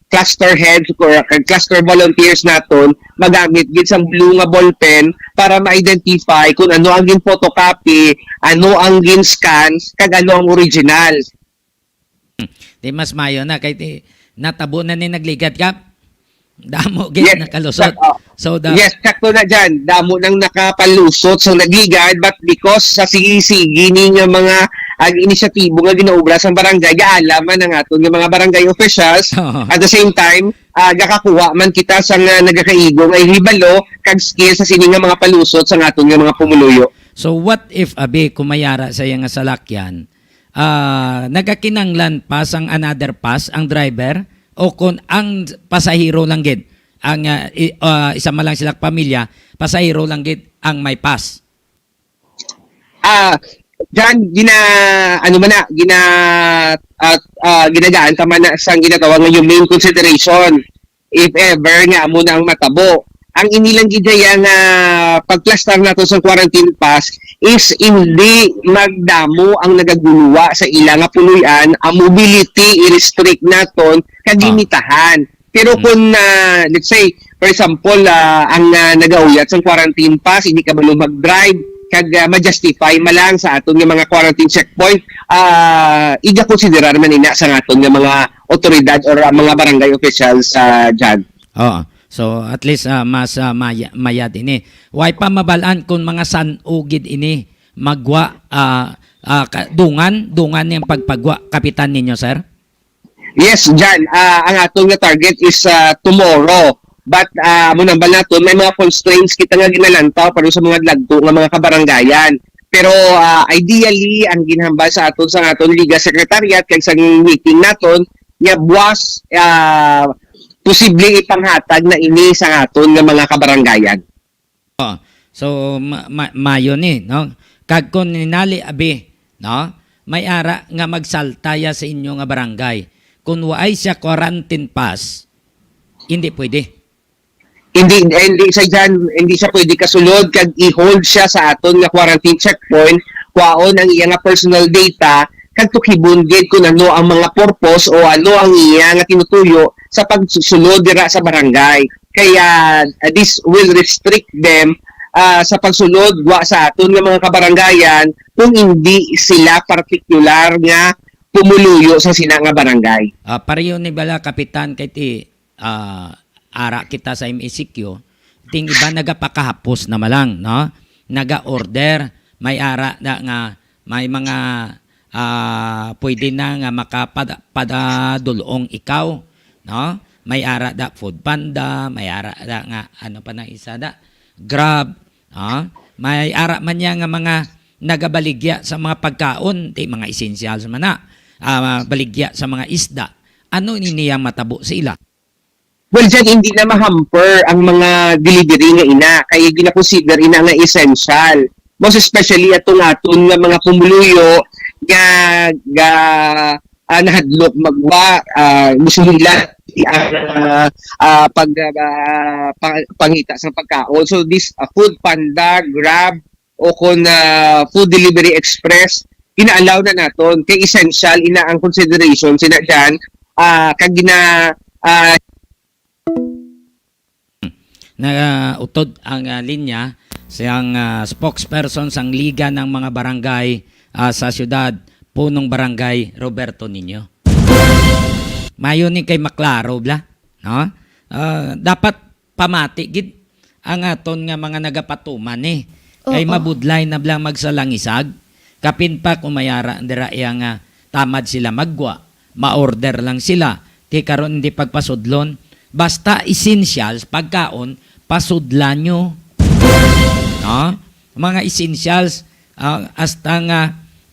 cluster heads or kag cluster volunteers naton magamit gid sang blue nga ballpen para ma-identify kung ano ang gin-photocopy, ano ang gin-scan, kag ano ang original. Di mas mayo na kay ti, natabo na ni nagligad ka. Damo gid Yes, nakalusot. sak-, oh. So the Yes, sakto na dyan. Damo nang nakapalusot sa nagligad, but because sa sige-sige ni nga mga ang inisyatibo nga ginaobra sang barangay, gaalaman ang aton nga mga barangay officials. Oo. At the same time, ah, gakakuha man kita sa nga nagakaigo nga hibalo kag skill sa sini nga mga palusot sa aton nga mga pumuluyo. So what if abi kumayara sa iya nga salakyan, ah, nagakinanglan pa sang another pass ang driver o kon ang pasahero lang gid ang, ah, i- ah, isa man lang sila pamilya, pasahero lang gid ang may pass? Ah, dyan, gina, ano man na, gina, at, ah, ginagaan ka man na sang ginatawag nga humane consideration. If ever nga amo na ang matabo. Ang inilang gidaya nga pagplastar nato sa quarantine pass is hindi magdamo ang nagaguluwa sa ila nga puloy-an, ang mobility i-restrict naton kag Ah. limitahan. Pero Mm. kung, ah, let's say, for example, ah, ang, ah, nagauyat sang quarantine pass, hindi kabalo mag-drive, kag, ah, ma-justify man lang sa aton nga mga quarantine checkpoint, ah, igakonsiderar man ina sa aton nga mga otoridad or, ah, mga barangay officials, ah, Jan. Oo. So at least, ah, mas, ah, maya- mayad ini. Way pa mabal-an kung mga san-o gid ini magwa, ah, ah, ka- dungan, dungan niyang pagpagwa, Kapitan, ninyo, sir? Yes, Jan. Ah, ang aton nga target is, ah, tomorrow. But, ah, amo nang bal naton, may mga constraints kita nga ginalantaw para sa mga dagko nga mga kabarangayan. Pero, ah, ideally, ang ginhambal sa aton, sa aton Liga Secretariat kag sa meeting naton, nga buwas, ah, posible ipanghatag na ini sa aton nga mga kabarangayan. Oh, so ma- ma- mayo ni, no? Kag kung ninali abi, no? May ara nga magsalta ya sa inyo nga barangay. Kung waay siya quarantine pass, hindi pwede. Hindi, hindi siya dyan, hindi siya pwede kasulod kag i-hold siya sa aton nga quarantine checkpoint, kwaon ang iya nga personal data, kag tukibon gid kung ano ang mga purpose o ano ang iya nga tinutuyo sa pagsulod dira sa barangay. Kaya, uh, this will restrict them, uh, sa pagsulod wa sa aton nga mga kabarangayan kung hindi sila partikular nga pumuluyo sa sina nga barangay. Ah, pareho ni bala, Kapitan, kay ti, ah, ara kita sa M E C Q, ting iba nagapakahapos na malang, no? Naga-order, may ara na nga, may mga, ah, pwede na nga makapada-, padadulong ikaw, no? May ara da Food Panda, may ara da nga, ano pa na isa da? Grab, ah? May ara man niya nga mga nagabaligya sa mga pagkaon, ti mga essentials man na, ah, baligya sa mga isda. Ano ini ang matabo sa ila? Well, dyan, hindi na ma-hamper ang mga delivery nga ina, kaya ginakonsider ina nga essential. Most especially atong aton nga mga pumuluyo nga ga, ah, nahadlok magwa, ah, gusto nila ang, ah, ah, pag, ah, pa- pangita sa pagkaon. So this, ah, Food Panda, Grab, o kon, ah, Food Delivery Express, ina-allow na naton kay essential ina ang consideration sina dyan, ah, kag gina ah, Nautod ang, ah, linya sang, ah, spokesperson sang Liga ng mga Barangay, ah, sa siyudad, Punong Barangay Roberto Niño. Mayo ni kay maklaro bla, no? Ah, dapat pamati gid ang aton nga mga nagapatuman ni. Kay Oo. Mabudlay na blang magsalangisag. Kapin pa kung may ara dira iya nga tamad sila maggwa, ma-order lang sila. Ti karon hindi pagpasudlon. Basta essentials, pagkaon, pasudlan nyo. No? Mga essentials, ah, hasta nga,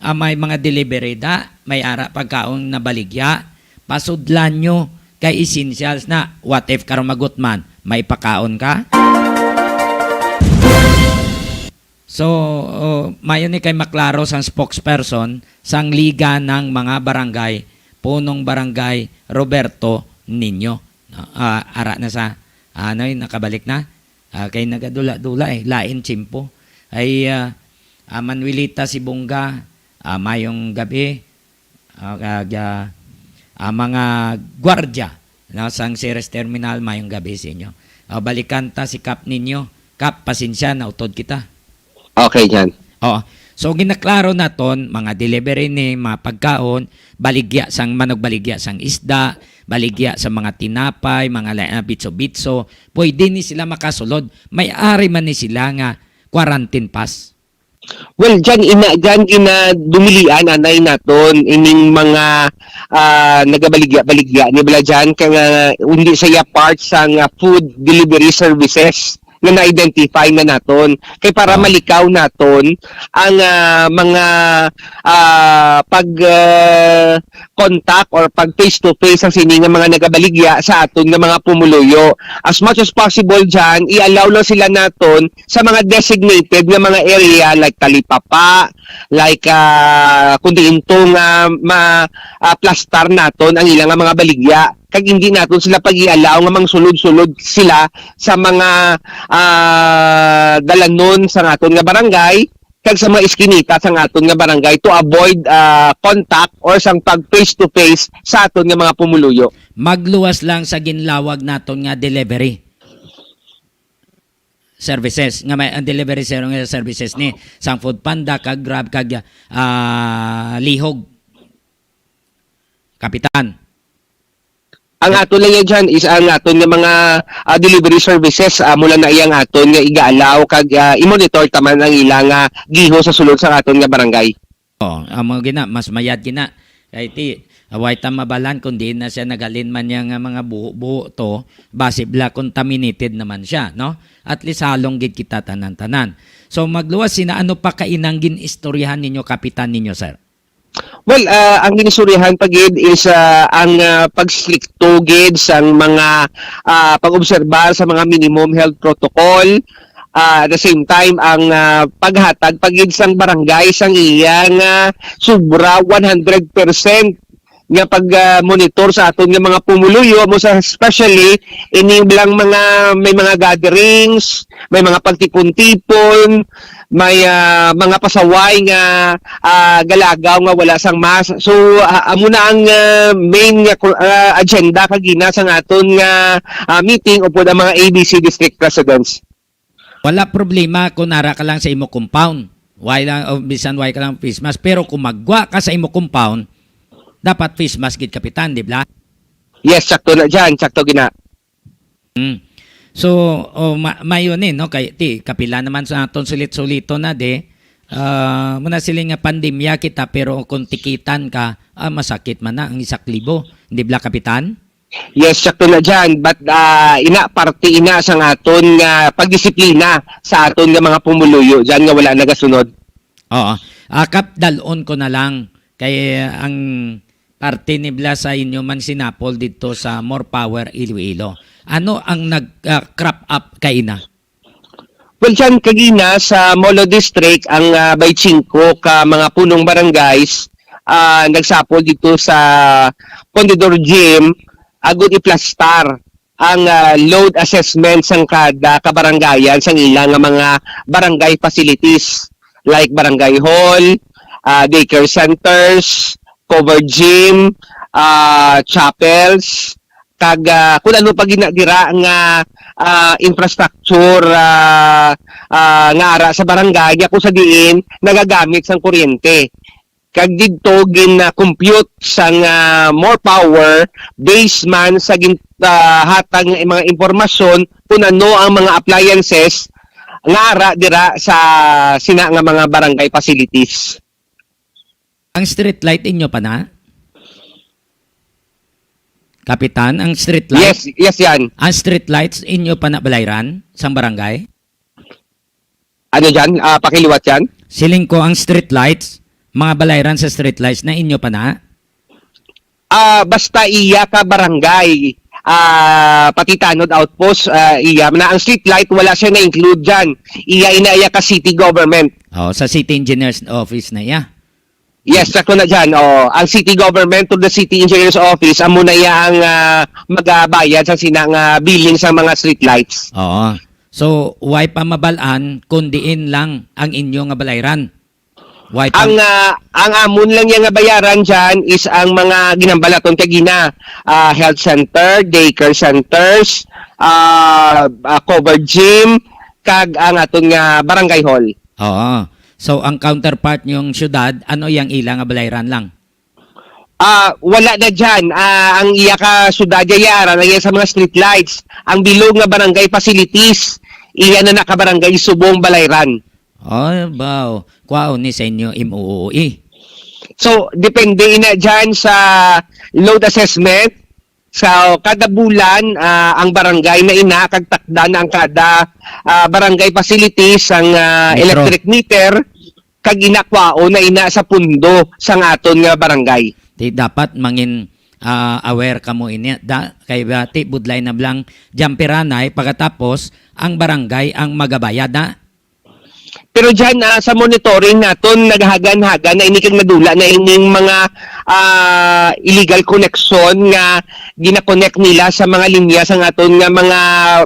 ah, may mga delivery da, may ara pagkaon na baligya, pasudlan nyo kay essentials na. What if karon magutman, may pakaon ka? So, oh, mayo ni kay maklaro sang spokesperson sang Liga ng mga Barangay, Punong Barangay Roberto Niño. No? Ah, ara na sa, ano, nakabalik na. Ah, kay nagadula-dula eh, lain tiyempo. Ay, ah, ah, Manuelita Sibonga, ah, mayong gabi. Ah, kag, ah, ang mga gwardya, no, sang Ceres Terminal, mayong gabi sa inyo. Ah, balikan ta si Kap ninyo. Kap, pasensya, nautod kita. Okay, Jan. Oo. So, ginaklaro naton, mga delivery ni, mga pagkaon, baligya sang manok, baligya sang isda, baligya sa mga tinapay, mga la- ah, bitso-bitso, pwede ni sila makasulod. May ari man ni sila nga quarantine pass. Well, dyan, ina, dyan, ginadumilian, anay naton, ining mga ah, nagabaligya-baligya ni bala dyan, kaya nga hindi siya part sa nga food delivery services nga na-identify na naton. Kay para Ah. malikaw naton ang ah, mga ah, pag ah, contact or pag face to face ang sini nga mga nagabaligya sa aton nga mga pumuluyo. As much as possible dyan, i-allow lang sila naton sa mga designated nga mga area like Talipapa, like ah, kung diin to nga ma ah, plastar naton ang ilang nga mga baligya, kag hindi naton sila pag-ialaw nga mangsulod-sulod sila sa mga ah, dalanon sa aton nga barangay kag sa mga iskinita sa aton nga barangay to avoid ah, contact or sang pag face to face sa aton nga mga pumuluyo. Magluwas lang sa ginlawag naton nga delivery services, nga may ang delivery ser- nga services ni sang Food Panda, kag Grab, kag ah, Lihog. Kapitan. Ang ato lang yan dyan is ang aton nga mga ah, delivery services, amo lang na iyang aton nga igaalaw kag ah, i-monitor taman ang ila nga giho sa sulod sa aton nga barangay. Oh, amo gina, mas mayad gina. Kay ti, away ta mabalan kung diin na siya naghalin man niya nga mga buho-buho to, basi bla contaminated naman siya, no? At least halong gid kita tanan-tanan. So magluwas sina, ano pa kainang gin-istoryahan ninyo, kapitan ninyo, sir? Well, ah, ang ginistoryahan pa gid is ah, ang ah, pagstrikto gid sang mga ah, pag-obserbar sa mga minimum health protocol. Ah, at the same time, ang ah, paghatag pa gid sang barangay sang iya nga sobra one hundred percent nga pag ah, monitor sa aton nga mga pumuluyo, mo sa especially ini lang mga may mga gatherings, may mga pagtipon-tipon, may ah, mga pasaway nga ah, galagaw nga wala sang mask. So ah, amo na ang ah, main nga ku- ah, agenda kagina sang aton nga ah, meeting upod ang mga A B C district presidents. Wala problema kung ara ka lang sa imo compound. Why lang, o bisan why ka lang face mask. Pero kung magwa ka sa imo compound, dapat face mask gid, kapitan, di ba? Yes, sakto na dyan. Sakto gina. Mm. So, oh, ma mayo ni, no, kay ti kapila naman sa aton sulit-sulito na di. Ah, muna sila nga pandemya kita, pero kung tikitan ka, ah, masakit man na ang isak libo, di ba, kapitan? Yes, sakto na dyan. But ah, ina, parte ina sa aton nga pagdisiplina sa aton nga mga pumuluyo dyan nga wala nagasunod. Oo. Ah, Kap, dalon ko na lang kay ang parte ni Blas sa inyo man sinapol dito sa More Power Iloilo. Ano ang nag ah, crop up kaina? Well, dyan kagina sa Molo District, ang ah, by chingko ka mga punong barangays ah, nagsapol dito sa Condador Gym, agud iplastar ang ah, load assessment sang kada kabarangayan sang ila nga mga barangay facilities like barangay hall, ah, daycare centers, covered gym, ah, chapels, kag, ah, kung ano pa gina-, dira nga, ah, infrastructure, ah, ah, nga ara sa barangay, nga kung sa diin nagagamit sang kuryente. Kag didto gin-, ah, compute sang, ah, more power based man sa gin-, ah, hatag nga mga impormasyon kung ano ang mga appliances nga ara dira sa sina nga mga barangay facilities. Ang street light inyo pa na? Kapitan, ang street light? Yes, yes, yan. Ang street lights inyo pa na, Balayran, sang barangay? Ano dyan? Ah, pakiliwat yan? Siling ko, ang street lights, mga Balayran sa street lights na inyo pa na? Ah, basta iya ka barangay, ah, pati tanod outpost, ah, iya na ang street light, wala siya na-include dyan. Iya ina iya ka city government. Oh, sa city engineer's office na iya. Yes, sakto na dyan. Oh, ang city government to the city engineer's office, amo na iya ang, ah, magabayad sa sina nga billing sa mga street lights. Oo. So, why pa mabalaan kung diin lang ang inyo nga Balayran? Why pa? Ang, ah, ang amon lang yang nga bayaran dyan is ang mga ginambalaton kagina, ah, health center, daycare centers, ah, ah, covered gym, kag ang aton nga barangay hall. Oo. So, ang counterpart niyong syudad, ano yang ila nga Balayran lang? Ah, wala na dyan. Ah, ang iya ka syudad, iya ara na yan sa mga street lights. Ang bilog nga barangay facilities, iya na nakabarangay subong Balayran. Oh, baw. Kwaon ni sa inyo M O O E. So, depende ina dyan sa load assessment. So, kada bulan, ah, ang barangay na ina kag takda na ang kada, ah, barangay facilities ang, ah, Metro. Electric meter kag ina kwaon na ina sa pundo sang aton nga barangay. Di dapat mangin, ah, aware kamo ini da kay bati budlay na blang jampiranay pagkatapos ang barangay ang magabayad na. Pero dyan, ah, sa monitoring naton, naghagan-hagan na ini kag nadula na ining mga, ah, illegal connection nga gina-connect nila sa mga linya sang aton nga mga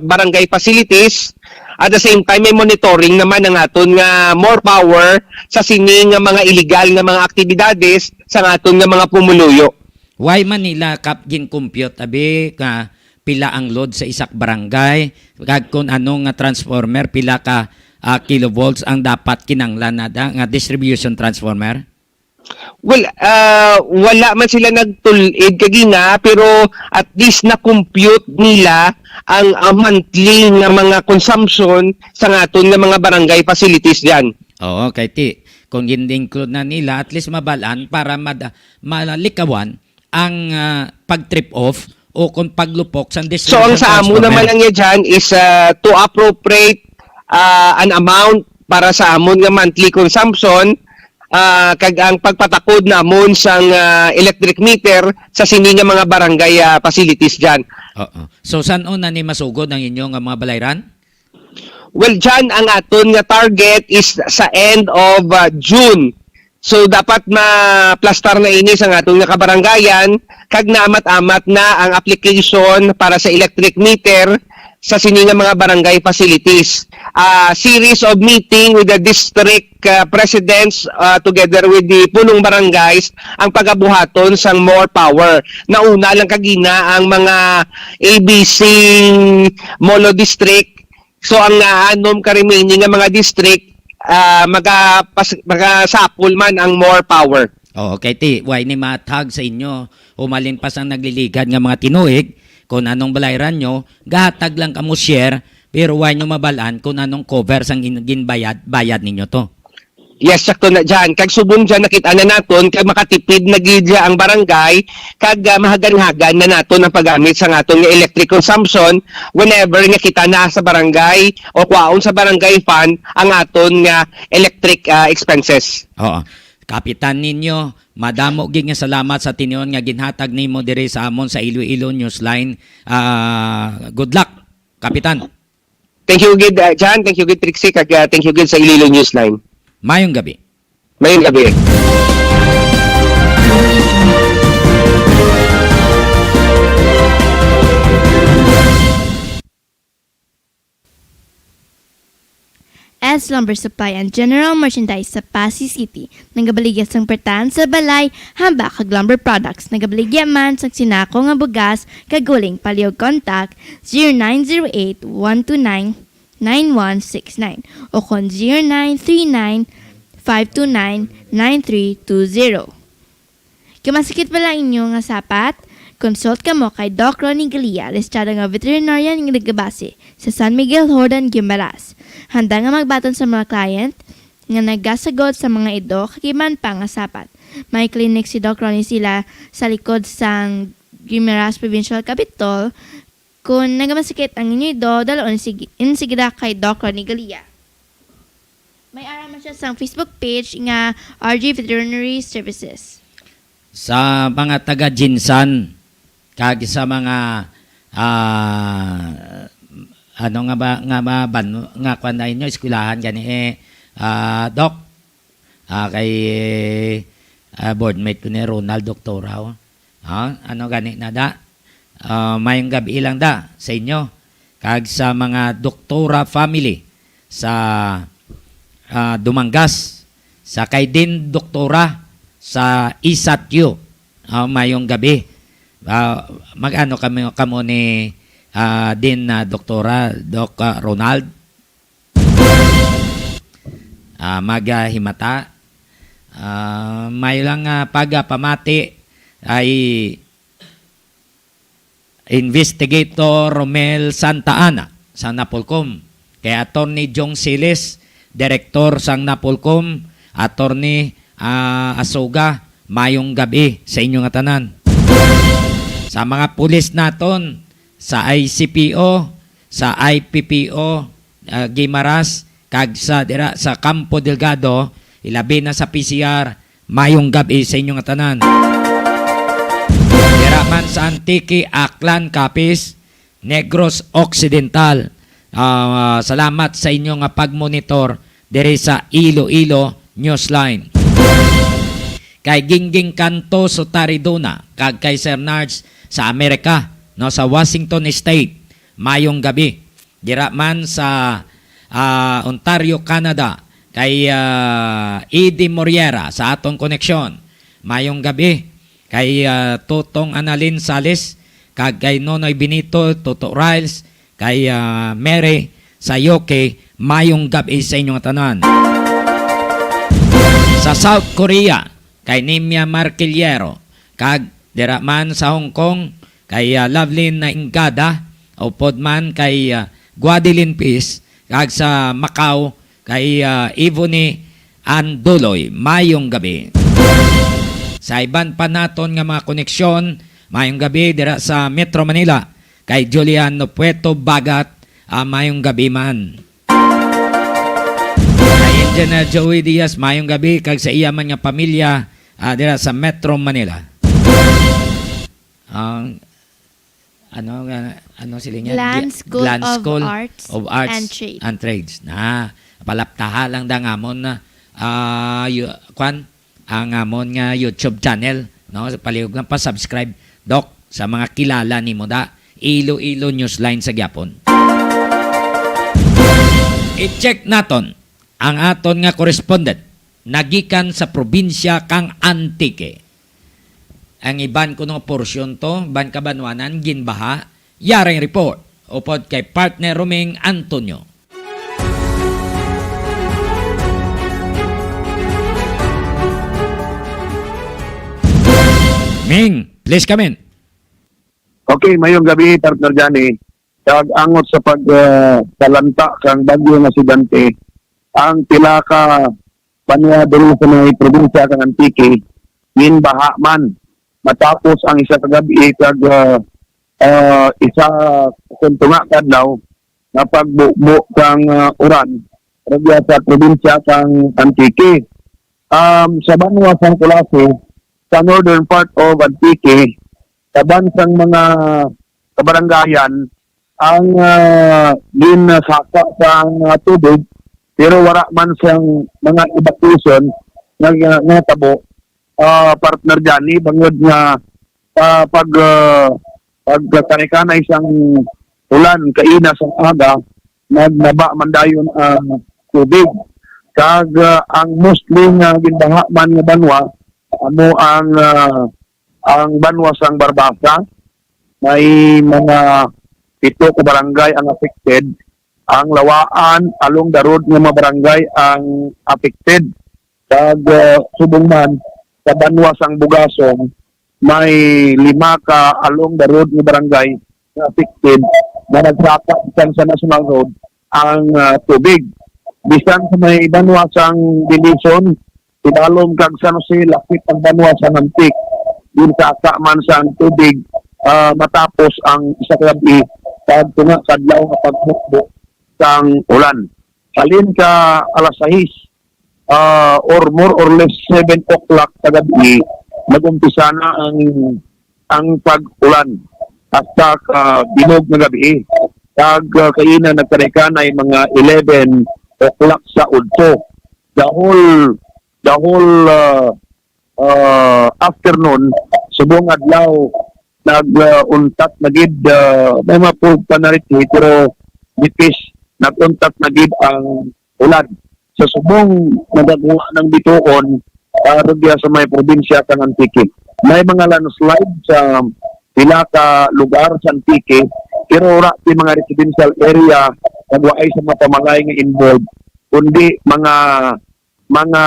barangay facilities. At the same time, may monitoring naman ang aton nga more power sa sini nga mga illegal nga mga aktibidades sa aton nga mga pumuluyo. Why man nila kap gin-compute, abi, ka pila ang load sa isak barangay, kag kung ano nga transformer, pila ka, ah, kilovolts ang dapat kinanglan na da, nga distribution transformer? Well, ah, wala man sila nagtul-id kagina, pero at least na-compute nila ang, ah, monthly nga mga consumption sa aton nga mga barangay facilities dyan. Oo, kay ti, kung gin-include na nila, at least mabalaan para mad-, malikawan ang, ah, pag-trip off o kung paglupok sa So, ang distribution sa amo transformer. Naman lang niya dyan is, ah, to appropriate, ah, an amount para sa amon nga monthly consumption, ah, kag ang pagpatakod namon sang, ah, electric meter sa sini nga mga barangay, ah, facilities dyan. Oo. So, san-o na ni masugod ang inyo nga mga balayran? Well, dyan ang aton nga target is sa end of, ah, June. So, dapat maplastar na ini sa aton nga kabarangayan, kag naamat-amat na ang application para sa electric meter sa sini nga mga barangay facilities. Ah, series of meeting with the district, ah, presidents, ah, together with the punong barangays ang pagabuhaton sang more power. Nauna lang kagina ang mga A B C Molo District. So, ang naanom ka remaining nga mga district, ah, magapas-, magasapol man ang more power. Oo, kay ti, why ni matag sa inyo? Humalin pa sang nagliligad nga mga tinuig, kung anong balayran nyo, gahatag lang kamo share, pero why nyo mabalaan kung anong cover sang in-, ginbayad, bayad ninyo to? Yes, sakto na dyan. Kag subong dyan, nakita na naton, kag makatipid na gid ang barangay, kag, ah, mahagan-hagan na naton ang paggamit sa aton nga electric consumption whenever nga kita na sa barangay o kwaon sa barangay fund ang aton nga electric, ah, expenses. Oo. Kapitan ninyo, madamo gid nga salamat sa tinion nga ginhatag nimo diri sa amon sa Iloilo Newsline. Ah, good luck, Kapitan. Thank you gid, uh, John. Thank you gid, Trixie. Kag, uh, thank you gid sa Iloilo Newsline. Mayong gabi. Mayong gabi. Lumber Supply and General Merchandise sa Passi City. Nagabaligya sang pertahan sa balay, hambak kag lumber products. Nagabaligya man sang sinako nga bugas kag uling. Palihog contact zero nine zero eight, one two nine, nine one six nine o kon zero nine three nine, five two nine, nine three two zero. Kung masakit pa lang inyo nga sapat, consult kamo kay Doc Ronnie Galia, rehistrado nga veterinarian nga nagabase sa San Miguel, Jordan, Guimaras. Handa nga magbaton sa mga client nga nagasagod sa mga ido kag iban pa nga sapat. May clinic si Doc Ronnie sila sa likod sang Guimaras Provincial Capitol. Kung nagamasakit ang inyo ido, dal-on sig-, insigda kay Doc Ronnie Galia. May ara man siya sang Facebook page nga R G Veterinary Services. Sa mga taga Jinsan kag sa mga, ah, ano nga ba, nga mga ban-, nga kwan na inyo, eskwelahan gani, eh, ah, Doc? Ah, kay, ah, boardmate ko ni Ronald, doktora, oh. Ah, ano gani na da? Ah, mayong gab-i lang da sa inyo kag sa mga doktora family sa, ah, Dumangas, sa kay din doktora sa Isatyo. Ah, mayong gabi. Ah, mag-ano kami kamo ni, ah, din, ah, doktora, Doc, ah, Ronald? Ah, maghimata. Ah, may lang, ah, pagpamati ay Investigator Romel Santa Ana sa Napolcom, kay Attorney Jong Siles, Direktor sang Napolcom, Attorney, ah, Asuga, mayong gabi sa inyo nga tanan. Sa mga pulis naton, sa I C P O, sa I P P O, ah, Guimaras, kag sa dira sa Campo Delgado, ilabi na sa P C R, mayong gab-i sa inyo nga tanan. Dira man sa Antique, Aklan, Capiz, Negros Occidental. Ah, salamat sa inyo nga pagmonitor diri sa Iloilo Newsline. Kay Gingging Canto Sutariduna kag kay Sir Nards sa Amerika, no, sa Washington State, mayong gabi. Dira man sa, ah, Ontario, Canada, kay, ah, Eddie Moriera sa aton koneksyon, mayong gabi. Kay, ah, Tutong Annalyn Sales, kag kay Nonoy Benito, Toto Riles, kay, ah, Mary Sayoke, mayong gab-i sa inyo nga tanan. Sa South Korea, kay Nimia Marquillero, kag dira man sa Hong Kong, kay, ah, Lovelyn Naingada, upod man kay, ah, Guadeline Peace, kag sa Macau, kay, ah, Ivone Anduloy, mayong gabi. Sa iban pa naton nga mga koneksyon, mayong gabi dira sa Metro Manila, kay Julian Nopueto Bagat, ah, mayong gabi man. Kay Engineer Joey Diaz, mayong gabi, kag sa iya man nga pamilya, ah, dira sa Metro Manila. Ang, ano nga, ano sila niya? Glan Di-, School Glan of School Arts of Arts and Trade. And Trades. Na, palaptaha lang da nga amon na, ah, yu-, kwan, ang amon nga YouTube channel, no? Palihog lang pa-subscribe, Doc, sa mga kilala nimo da. Iloilo Newsline sa gyapon. I-check naton ang aton nga correspondent nagikan sa probinsya kang Antique. Ang iban kuno nga porsyon to, ban kabanwanan, ginbaha. Yaring report, upod kay partner Roming Antonio. Ming, please come in. Okay, mayong gabi, partner Johnny. Kag angot sa pag, ah, salanta kang bagyo nga si Dante, ang pila ka banwa diri sa may probinsya kang Antique, ginbaha man matapos ang isa ka gab-i kag, ah, ah, isa kon tunga ka adlaw nga pagbubo kang, ah, uran rugya sa probinsya kang Antique. Um, sa banwa sang Culasi, sa northern part of Antique, kaban sang mga kabaranggayan ang, ah, ginsaka sang, ah, tubig, pero wala man sang mga evacuation nga, nga, nga natabo, ah, partner Johnny, bangod nga, ah, pag, ah, pagkanikanay sang ulan kaina sang aga, nagnaba man dayon ang tubig. Kag, ah, ang mostly nga ginbaha man nga banwa amo ang, ah, ang banwa sang Barbaza. May mga pito ka barangay ang affected. Ang Lawaan, along the road nga mga barangay ang affected. Kag, ah, subong man sa banwa sang Bugasong, may lima ka along the road nga barangay nga affected, nga nagsaka bisan sa National Road ang, ah, tubig. Bisan sa may banwa sang Belison, Sibalom kag San Jose, lakip ang banwa sang Antique. Ginsaka man sang tubig, ah, matapos ang isa ka gab-i kag tunga kadlaw nga paghukbo sang ulan. Halin ka alas sais, ah, or more or less seven o'clock sa gab-i, nag-umpisa na ang, ang pag-ulan hasta ka bilog nga gab-i. Kag, ah, kaina nagkanay-kanay mga eleven o'clock sa udto. The whole, the whole, ah, ah, afternoon, subong adlaw, nag, ah, untat na gid, ah, may mga pulog pa na rin, eh, pero nipis, nag-untat na gid ang ulan. Sa subong, nagagwa ng bituon, ah, rugya sa may probinsya kang Antique. May mga landslide sa pila ka lugar sa Antique, pero wala ti mga residential area, nagwaay sa mga pamalay nga involved, kundi mga, mga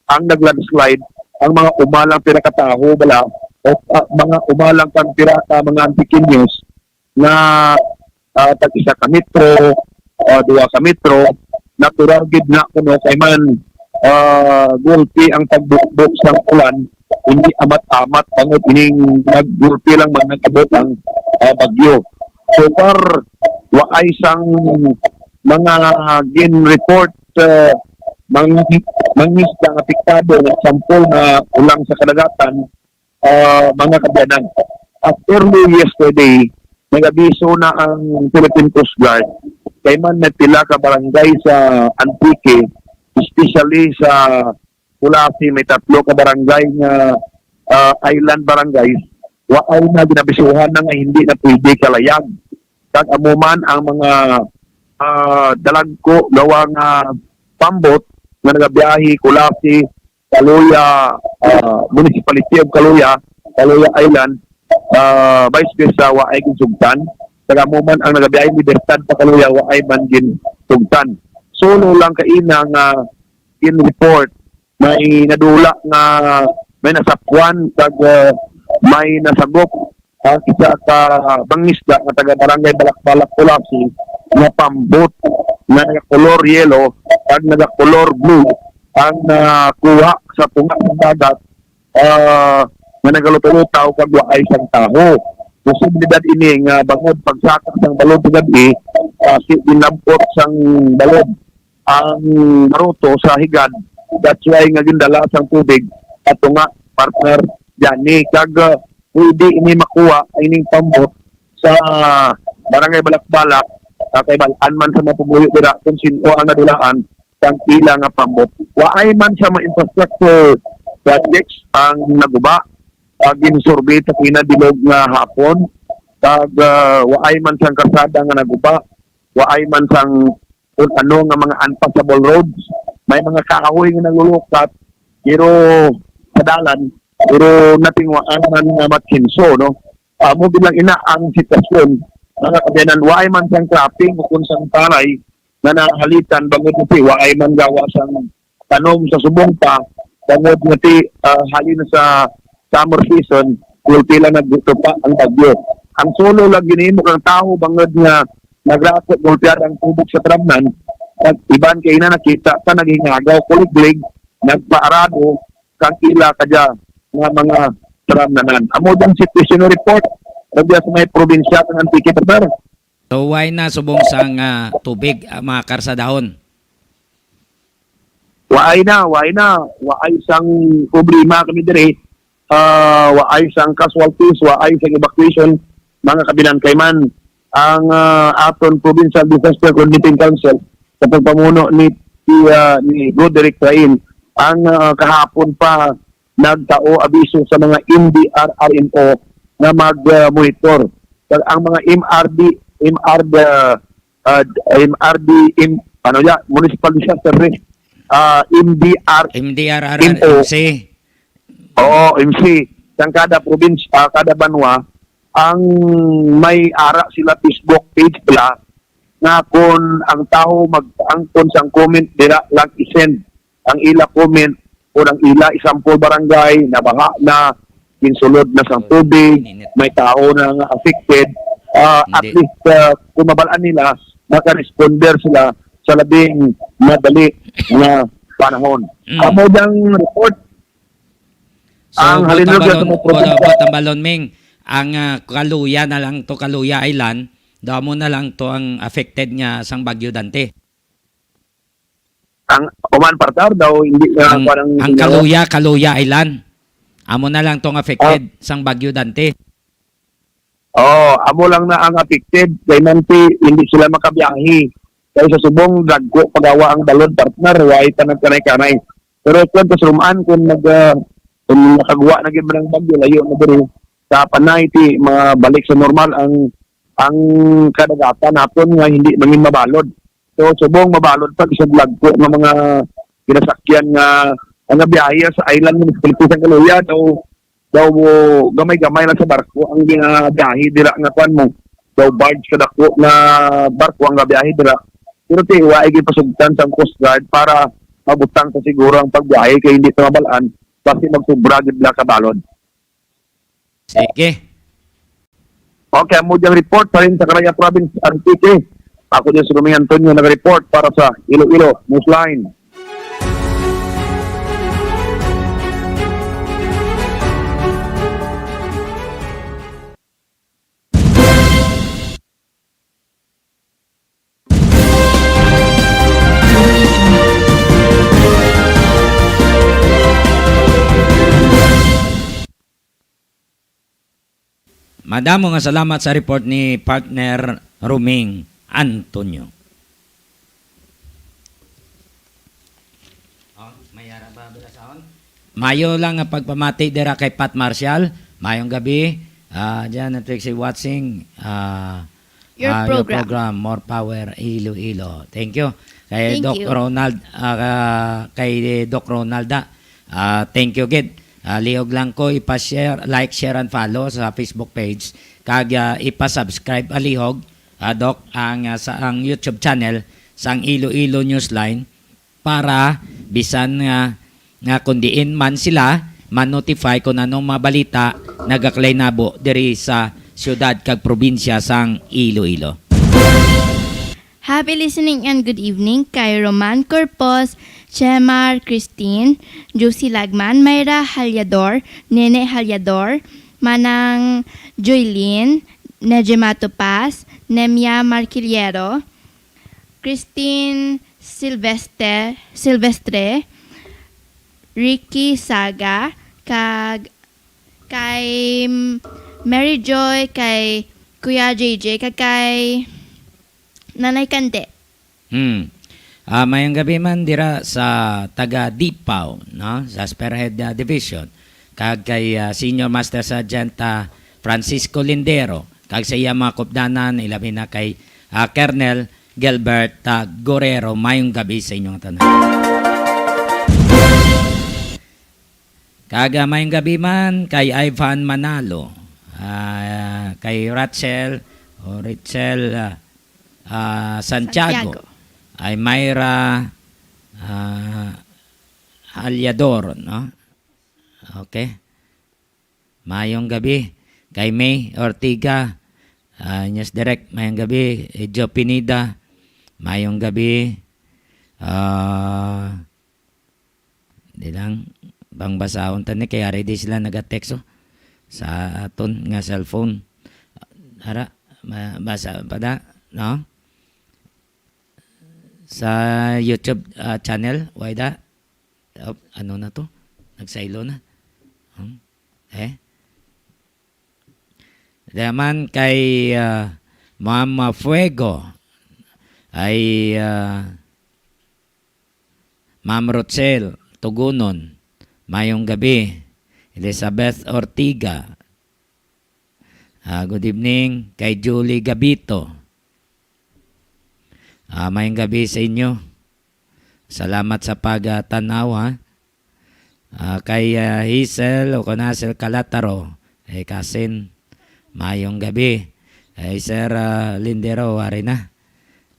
ang naglandslide, ang mga umalang pira ka tawo bala, o, ah, mga umalang pang pira ka mga Antiqueños nga, ah, tag isa ka metro, ah, duha ka metro, natural gid na kuno kay man, ah, gulpi ang pagbukbok sang ulan, hindi amat-amat tungod ining naggulpi lang man nag-abot ang, ah, bagyo. So far, waay sang mga gin-report, ah, mga, mga isda nga apektado nga sampol nga ulang sa kadagatan, ah, mga kaabyanan. As early yesterday, nag-abiso na ang Philippine Coast Guard kay man may pila ka barangay sa Antique, especially sa Culasi, may tatlo ka barangay nga, ah, island barangays, waay na, ginabisuhan na nga hindi na pwede kalayag. Kag amo man ang mga, ah, dalagko gawa nga pambot nga nagabiyahe Culasi, Caluya, ah, Municipality of Caluya, Caluya Island, ah, vice versa, wa ay ginsugtan. Kag amo man ang nagabiyahe Libertad pa Caluya, wa ay man ginsugtan. Solo lang kaina nga in-report, may nadula nga may nasapwan kag, ah, may nasagop ang isa ka mangisda nga taga Barangay Balakbalak, Culasi, nga pambot nga nagakolor yellow kag nagakolor blue ang nakuha sa tunga sa dagat, ah, nga nagalutaw-lutaw kag waay sang tawo. Posibilidad ini nga bangod pagsaka sang balod sa gab-i, ah, si ginabot sang balod ang baruto sa higad. That's why nga gindala sang tubig ato nga partner Johnny. Kag, uh, pwede ini makuha ining pambot sa Barangay Balakbalak, uh, kay bal-an man sa mga pumuyo dira kung sino ang nadulaan sang ila nga pambot. Waay man sa mga infrastructure projects ang naguba. Uh, ginsurvey ta kina bilog nga hapon. Kag, uh, waay man sang karsada nga naguba. Waay man sang kung ano nga mga unpassable roads. May mga kahoy nga nalulukat, pero sa dalan, pero natingwaan man nga matsinso, no? Amo gid lang ina ang sitwasyon. Mga kaabyanan, waay man sang cropping o kung sang palay nga nahalitan bangod nga waay man gawa sang tanom sa subong pa, bangod nga ti, ah, halin sa summer season, gulpi lang nagtupa ang bagyo. Ang solo lang ginhimo kang tawo bangod nga nagrako gulpiar ang tubig sa taramnan, kag iban kay na nakita ka naghingagaw, kuliglig, nagpaarado kang ila kadya nga mga taramnanan. Amo dang situation report, rugya sa may probinsya kang Antique, partner. So, why na subong sang, ah, tubig, ah, mga karsadahon? Waay na, waay na. Waay sang problema kami diri. Ah, waay sang casualties, waay sang evacuation, mga kabilang kay man ang, ah, aton Provincial Disaster Coordinating Council sa pagpamuno ni, ah, ni Roderick Rain, ang, ah, kahapon pa nagtao abiso sa mga M D R R M O nga mag, ah, monitor. Kag ang mga M R D, M R D, ah, ah, M R D, M-, ano ya, Municipal Disaster Risk, ah, M D R, M D R R M O. M C. Oo, M C. Sang kada probinsya, ah, kada banwa, ang may ara sila Facebook page nila nga kung ang tawo mag-angkon sang comment, dira lang i-send ang ila comment o ang ila example barangay, nabaha na, ginsulod na sang tubig, may tao na nga affected, ah, at Hindi. least, ah, kung mabal-an nila, makaresponder sila sa labing madali nga panahon. Mm. Amo dang report. So, ang Halimbawa sa Botambalon, mga probinsya. Botambalon, Ming, ang, ah, Caluya na lang to, Caluya Island, daw mo na lang to ang affected nga sang Bagyo Dante. Ang Oman Partar daw, hindi na Ang, parang ang hindi na Caluya, Caluya Island. Amo na lang tong affected Ah. sang Bagyo Dante. Oo, amo lang na ang affected. Kay Nanti, hindi sila makabiyahe. Kay sa subong, dagko pagawa ang balod, partner. Way pa nagkanay-kanay. Pero kung kasurumaan, kung nag, ah, kung nakagwa na gyud man ang bagyo, layo na diri. Sa Panay, ti, mabalik sa normal ang, ang kadagatan naton nga hindi mangin mabalod. So, subong mabalod pa, bisag lagko nga mga ginasakyan nga, ang biyahe sa island municipality sa Caluya, daw, daw gamay-gamay lang sa barko ang ginabiyahe dira nga kwan mo. Daw barge ka dako nga barko ang gabiyahe dira. Pero ti, wa ay ginpasugtan sa Coast Guard para mabutang sa siguro ang pagbiyahe kay hindi ito mabalaan, basi magsubra gid lang kabalod. Sige. Okay, amo diyang report pa rin sa Karaya Province, Antique. Ako din si Romeo Antonio nag-report para sa Iloilo Newsline. Madamo nga salamat sa report ni partner Roming Antonio. Oh, may ara ba, Brasahon? Mayo lang nga pagpamati dira kay Pat Marshall. Mayong gabi. Ah, diyan, Netflix watching. Ah, Your ah, your program. program, More Power Iloilo. Thank you. Kay Thank Doc you. Ronald, ah, kay Doc Ronald, ah, ah, thank you gid. Ah, lihog lang ko ipa-share, like, share, and follow sa Facebook page. Kag, ah, ipa-subscribe, ah, lihog, ah, Doc, ang, ah, sa, ang YouTube channel sang Iloilo Newsline para bisan nga, nga kung diin man sila, ma-notify kung anong mga balita nagakalinabo diri sa siyudad kag probinsya sang Iloilo. Happy listening and good evening kay Roman Corpos, Chemar Christine, Josie Lagman, Myra Halyador, Nene Halyador, Manang Joylene, Nejema Topas, Nemia Marquillero, Christine Silvestre, Silvestre, Ricky Saga, kag kay Mary Joy, kay Kuya J J, kag kay Nanay Kante. Hmm. Ah, mayong gabi man dira sa taga Dipaw, no? Sa Spearhead, ah, Division. Kag kay, ah, Senior Master Sergeant, ah, Francisco Lindero. Kag sa iya mga kupdanan, ilabi na kay, ah, Colonel Gilbert, ah, Guerrero. Mayong gabi sa inyong tanan. Kag, ah, mayong gabi man kay Ivan Manalo, ah, kay Rachel, o Rachel, ah, ah, Santiago, Santiago. Ay Myra, ah, Alyador, no? Okay. Mayong gabi kay May Ortiga, ah, News Direct, mayong gabi. Joe Pineda, mayong gabi. Ah, Di lang, pangbasahon ta ni, kay ari di sila nagatext, oh, sa aton nga cellphone. Ara, ma-, basa pa da, no? Sa YouTube, ah, channel, way da? Oh, ano na to? Nagsaylo na. Hmm? Eh? Daman kay, ah, Ma'am Fuego, ay, ah, Ma'am Rochelle Tugunon, mayong gabi. Elizabeth Ortiga, ah, good evening. Kay Julie Gabito, Ah, mayong gabi sa inyo. Salamat sa pagtanaw, ha. Ah, kay, ah, Hazel o kon Hazel Calataro, eh, kasin, mayong gabi. Eh, Sir, ah, Lindero, wari na.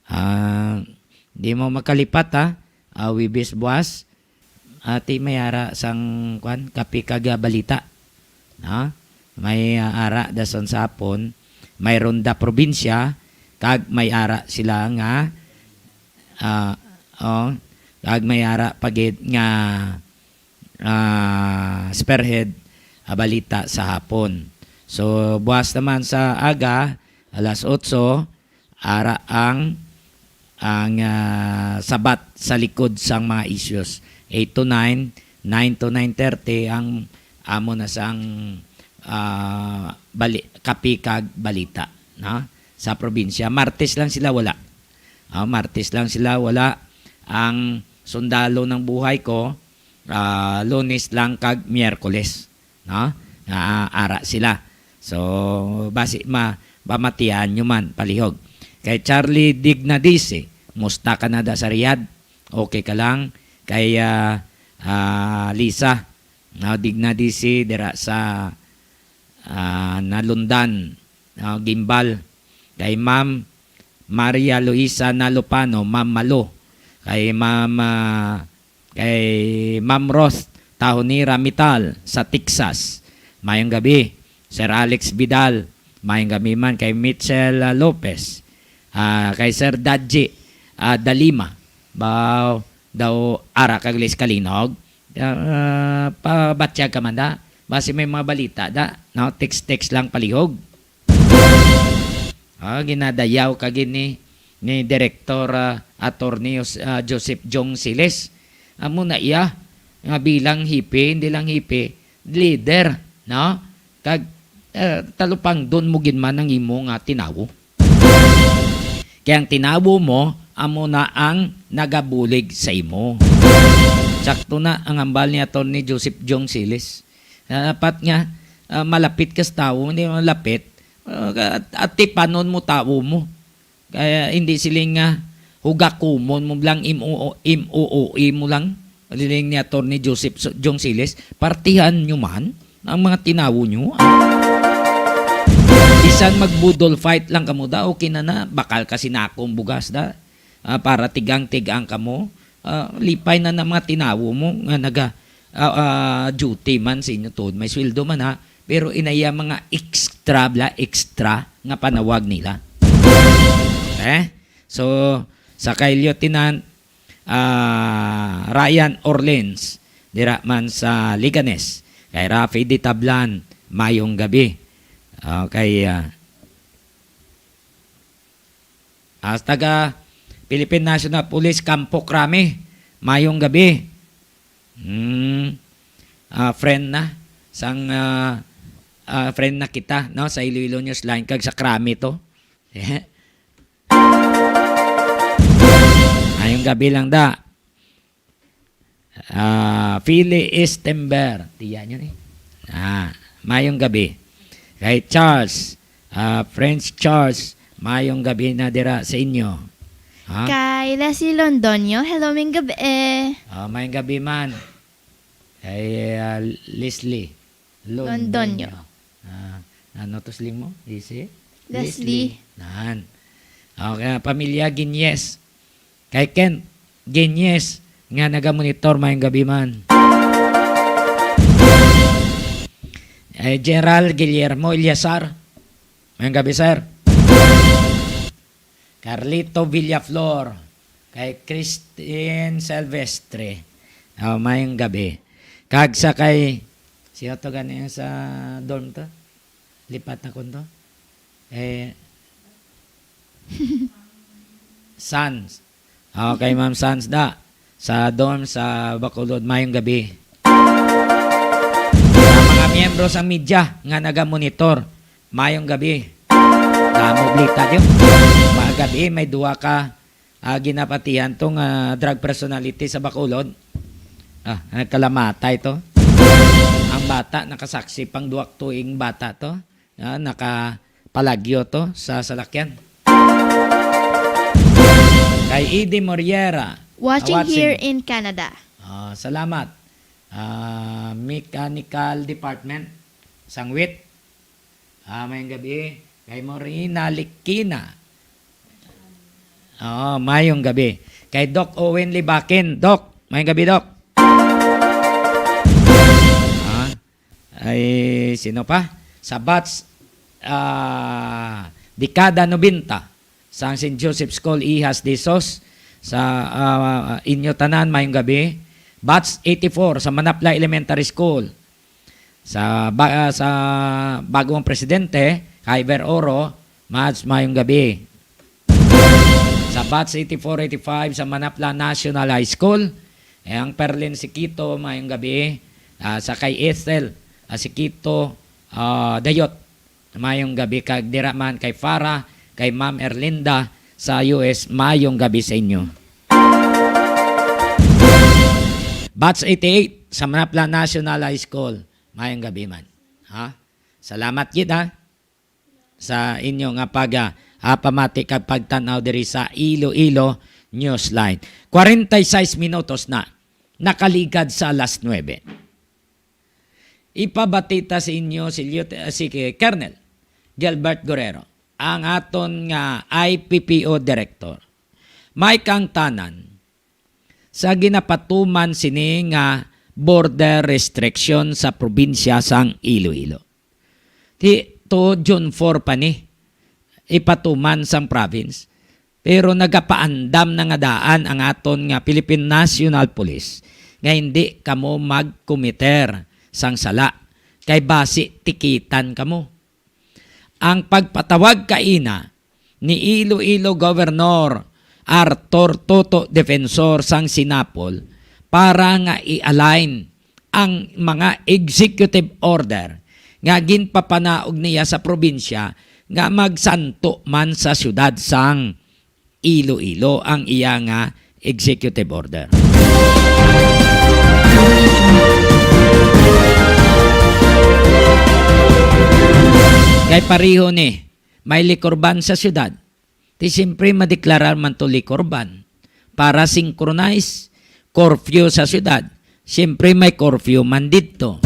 Ah, di mo makalipat, ha. Ah, Wibis buwas, ati may ara sang, kwan, kape kag, ah, balita. No? May, ah, ara dason sa hapon, may ronda probinsya, kag may ara sila nga, ah, oh, kag may ara pa gid nga, ah, spearhead, ah, balita sa hapon. So, buwas naman sa aga, alas otso, ara ang, ang, ah, sabat sa likod sang mga issues. Eight to nine, nine to nine thirty ang amo na sang, ah, bali-, kape kag balita, no? Sa probinsya. Martes lang sila wala. Ah, Martes lang sila wala. Ang sundalo ng buhay ko, ah, Lunes lang kag Miyerkules, no? Nga ara sila. So, basi ma-, pamatian nyo man, palihog. Kay Charlie Dignadisi, musta ka na da sa Riyadh? Okay ka lang? Kay, ah, ah, Lisa, no, Dignadisi, dira sa, ah, Nalundan, no, Gimbal. Kay Ma'am Maria Luisa Nalupano, Ma'am Malo. Kay Ma'am, ah, kay Ma'am Ross Tahonira Mital sa Texas. Mayong gabi. Sir Alex Vidal, mayong gabi man. Kay Mitchell, ah, Lopez. Ah, kay Sir Dadji, ah, Dalima. Baw, daw ara kag Liz Kalinog. Ah, pabatyag ka man da. Basi may mga balita da, no? Text-text lang palihog. Ah, ginadayaw ka gid ni, ni Direktor, ah, Attorney Jos-, ah, Joseph Jong Siles. Amo na iya nga bilang hipi, hindi lang hipi, leader, no? Kag, eh, talupangdon mo gid man ang imo nga tinawo. Kay ang tinawo mo, amo na ang nagabulig sa imo. Sakto na ang hambal ni Attorney Joseph Jong Siles. Dapat nga, ah, malapit ka sa tawo, hindi malapit. Ah, at-, atipanon mo tawo mo. Kaya hindi siling nga hugakumon mo lang, im-, o-, im-, o-, o-, imo lang. Siling ni Attorney Joseph S-, Jong Siles, partihan nyo man ang mga tinawo nyo. Bisan magbudol fight lang kamo da, okay na na. Bakal kasi na akong bugas da. Ah, para tigang-tigang kamo. Ah, lipay na na mga tinawo mo nga naga, ah, ah, duty man sa inyo tuod. May sweldo man ha, pero inaya mga extra, bla, extra nga panawag nila. Eh? So, sa kay Lieutenant, ah, Ryan Orleans, dira man sa Liganes. Kay Rafi Di Tablan, mayong gabi. Okay, ah, ah, taga Philippine National Police, Campo Crame, mayong gabi. Hmm. Ah, friend na. Sang, ah, ah, friend na kita, no? Sa Iloilo News Line, kag sa Crame to. Mayong gabi lang da. Ah, Philly Estember. Tiya nyo ni. Ah, mayong gabi. Kay Charles, ah, Prince Charles, mayong gabi na dira sa inyo. Ha? Kay Leslie Londonio, hello, mayong gabi. Ah, mayong gabi man. Kay, ah, Leslie Londonio. Londonio. Ah, ano to siling mo? Isi? Leslie. Leslie. Nan. Okay, pamilya Guiñez. Kay Ken Guiñez nga nagamonitor, mayong gabi man. Eh, General Guillermo Eliasar, mayong gabi, sir. Carlito Villaflor, kay Christine Silvestre, oh, mayong gabi. Kag sa kay, sino to gani sa dorm to? Lipat na kun to? Eh, Sans. Okay, Ma'am Sans da. Sa dorm sa Bacolod, mayong gabi. Sa mga miyembro sa media nga nagamonitor, mayong gabi. Damo balita diyo. Mga gabi, may duha ka, ah, ginapatihan to nga drug personality sa Bacolod. Ah, nagkalamatay to. Ang bata, nakasaksi pang duha ka tuig bata to. Ah, nakapalagyo to sa salakyan. Kay Eddie Moriera. Watching Watching. here in Canada. Ah, salamat. Ah, Mechanical Department, Sangwit. Ah, mayong gabi. Kay Morina Likina. Oo, mayong gabi. Kay Doc Owen Libakin. Doc, mayong gabi, Doc. Ah, ay, sino pa? Sa batch, ah, dekada nobenta, sang Saint Joseph School, Ihas de Sos, sa, ah, inyo tanan, mayong gabi. Batch eighty-four sa Manapla Elementary School. Sa ba-, ah, sa bagong presidente, Kyber Oro, Mads, mayong gabi. Sa batch eighty-four eighty-five sa Manapla National High School, eh, ang Perlin Sikito, mayong gabi. Ah, sa kay Ethel, ah, Sikito, ah, Dayot, mayong gabi. Kag dira man kay Farah, kay Ma'am Erlinda sa U S, mayong gabi sa inyo. Batch eighty-eight sa Manapla National High School, mayong gabi man. Ha? Salamat gid, ha, sa inyo nga pag, ah, ah, pamati kag pagtan-aw diri sa Iloilo Newsline. Kwarenta y seis minutos na nakaligad sa alas nuebe. Ipabati ta sa inyo si Lieu-, ah, si Colonel Gilbert Guerrero, ang aton nga I P P O director. May kang tanan sa ginapatuman sini nga border restriction sa probinsya sang Iloilo. Ti, to June four pa ni ipatuman sang province. Pero nagapaandam na nga daan ang aton nga Philippine National Police nga hindi kamo magkomiter sang sala kay basi tikitan kamo. Ang pagpatawag kaina ni Iloilo Governor Arthur Toto Defensor sang Sinapol para nga i-align ang mga executive order nga ginpapanaog niya sa probinsya nga magsanto man sa siyudad sang Iloilo ang iya nga executive order. Kay pareho ni, may liquor ban sa siyudad. Ti siyempre, madeklarar man to liquor ban. Para synchronize, curfew sa siyudad. Siyempre, may curfew man didto.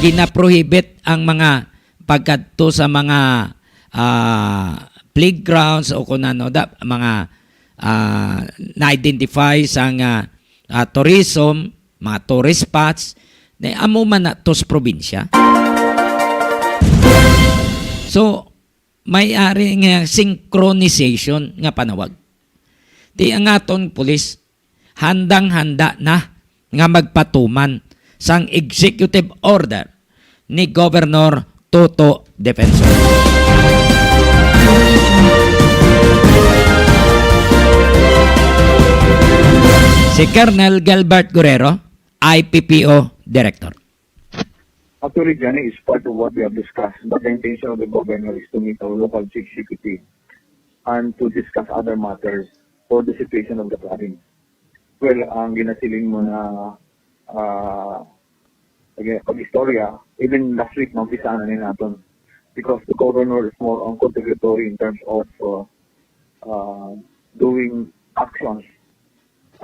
Ginaprohibit ang mga pagkadto sa mga, ah, playgrounds o kung ano, da, mga, ah, na-identify sa nga, ah, tourism, mga tourist spots, na amo man na to sa probinsya. So, may ari nga synchronization nga panawag. Ti ang aton pulis, handang-handa na nga magpatuman sang executive order ni Governor Toto Defensor. Si Colonel Gilbert Guerrero, I P P O Director. Actually, Johnny, is part of what we have discussed, but the intention of the governor is to meet our local chief executive and to discuss other matters for the situation of the province. Well, ang ginasiling mo na, ah, pag-, pag-istorya, even last week, naumpisa na ni naton. Because the governor is more on contributory in terms of, uh, uh, doing actions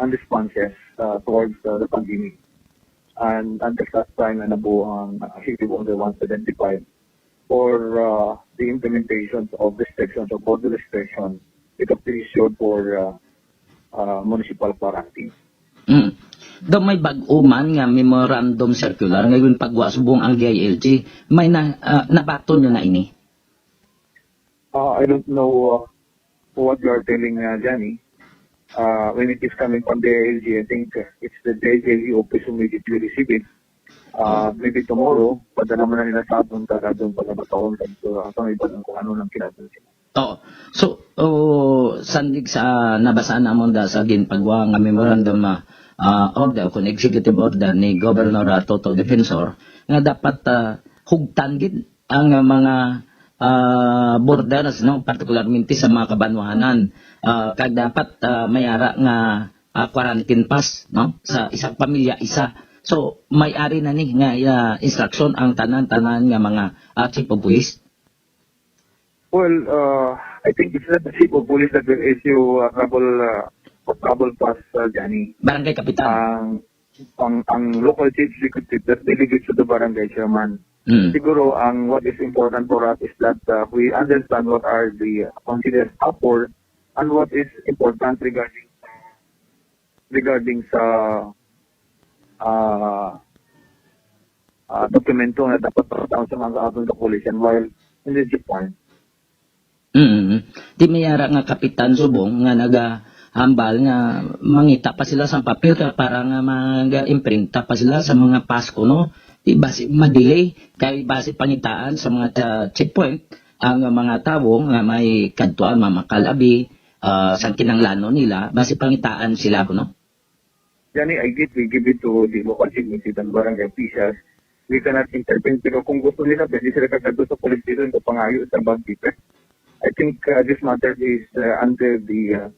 and responses, uh, towards, uh, the pandemic. And until such time na nabuo ang, uh, Executive Order one seventy-five for, uh, the implementations of restrictions, of border restrictions, it was issued for, uh, uh, municipal quarantine. Mm. Daw may bag-o man nga memorandum circular nga ginpagwa subong ang D I L G. May na, ah, nabaton nyo na ini? Uh, I don't know, uh, what you are telling, uh, Johnny. Uh, when it is coming from the D I L G, I think, uh, it's the D I L G office who immediately receive it. Uh, maybe tomorrow, padala man na nila sa aton, kag aton pagabataon, kag, uh, sa iba lang kung ano nang kinahanglan. Oo. So, oh, sandig sa nabasa namon da sa ginpagwa nga memorandum, ah, ah, order, kun executive order ni Governor, ah, Toto Defensor, nga dapat, ah, hugtan gid ang, ah, mga, ah, borders, no, partikularmente sa mga kabanwahanan. Ah, kag dapat, ah, may ara nga, ah, quarantine pass, no, sa isang pamilya isa. So, may ari na ni nga, ah, instruction ang tanan-tanan nga mga, ah, chief of police. Well, uh, I think it's not the chief of police that will issue a travel, uh, travel pass, uh, Johnny. Barangay kapitan. Ang, ang, ang local chief executive that delegates to the barangay chairman. Mm. Siguro, ang what is important for us is that, uh, we understand what are the considered offer and what is important regarding, regarding sa, uh, uh, dokumento na dapat pagkataon sa mga kaabang kapulisan while in the checkpoint. Mm. Di may ara nga kapitan subong nga nagahambal nga mangita pa sila sa papel ka para nga mag-imprinta pa sila sa mga pass kuno. Di basi madelay kay basi pangitaan sa mga ta-, checkpoint ang mga tawo nga may kadtuan mamakal abi, ah, sa kinahanglanon nila, basi pangitaan sila kuno. Gani, I guess we give it to the local chief and barangay officials. We cannot intervene, pero kung gusto nila, pwede sila kagado sa police station o pangayo sa bag ticket. I think, uh, this matter is, uh, under the, uh,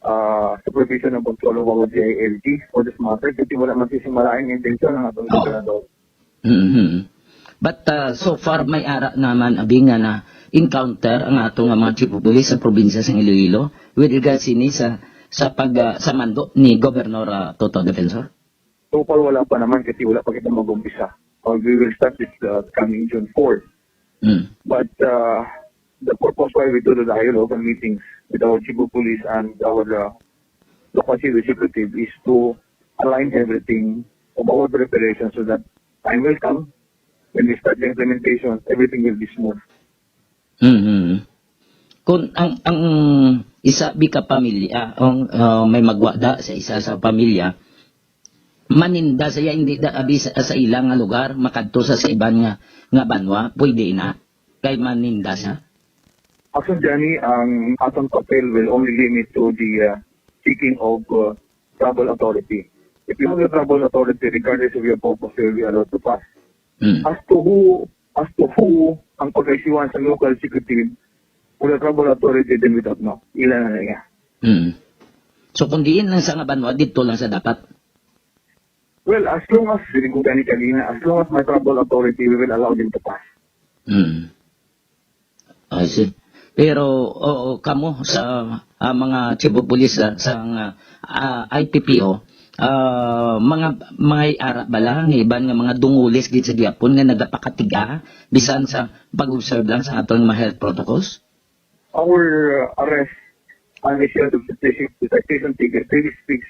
uh, supervision and control of our D I L G for this matter kasi wala man sila malain nga intensyon ang atong Oo. gobernador. Mhm. But, uh, so far, may ara naman abi nga na-encounter ang ato nga mga chief of police sa probinsya sa Iloilo with regards sini sa, sa pag, uh, sa mando ni Governor, uh, Toto Defensor? So far, wala pa naman kasi wala pa kita mag-umpisa. Uh, we will start this, uh, coming June fourth. Mm. But, uh, the purpose why we do the dialogue and meetings with our chief of police and our, uh, local chief executive is to align everything of our preparation so that time will come when we start the implementation, everything will be smooth. Mhm. Kung ang, ang isa bi ka pamilya, ang, ah, may magwada sa isa sa pamilya, maninda siya, hindi da abi sa, sa ila nga lugar, makadto sa, sa iban nga, nga banwa, pwede na, kay maninda siya? Actually, Johnny, ang atong papel will only limit to the, uh, seeking of, uh, travel authority. If you have a travel authority, regardless of your purpose, you will be allowed to pass. Mm. As to who, as to who ang pag-isyuhan sa local executive, wala travel authority, then we don't know. Ila na niya. Mm. So, kung diin lang sa nga banwa, dito lang sa dapat? Well, as long as, siling ko gani kanina, as long as may travel authority, we will allow them to pass. Mm. I see. Pero, oo, kamo sa, ah, mga chief of police, ah, sa, ah, ah, I P P O, ah, mga, may ara bala nga iban nga mga dungulis gid sa gihapon nga nagapakatiga bisan sa pag-observe lang sa aton mga health protocols? Our, uh, arrest and issue of citation, citation ticket really speaks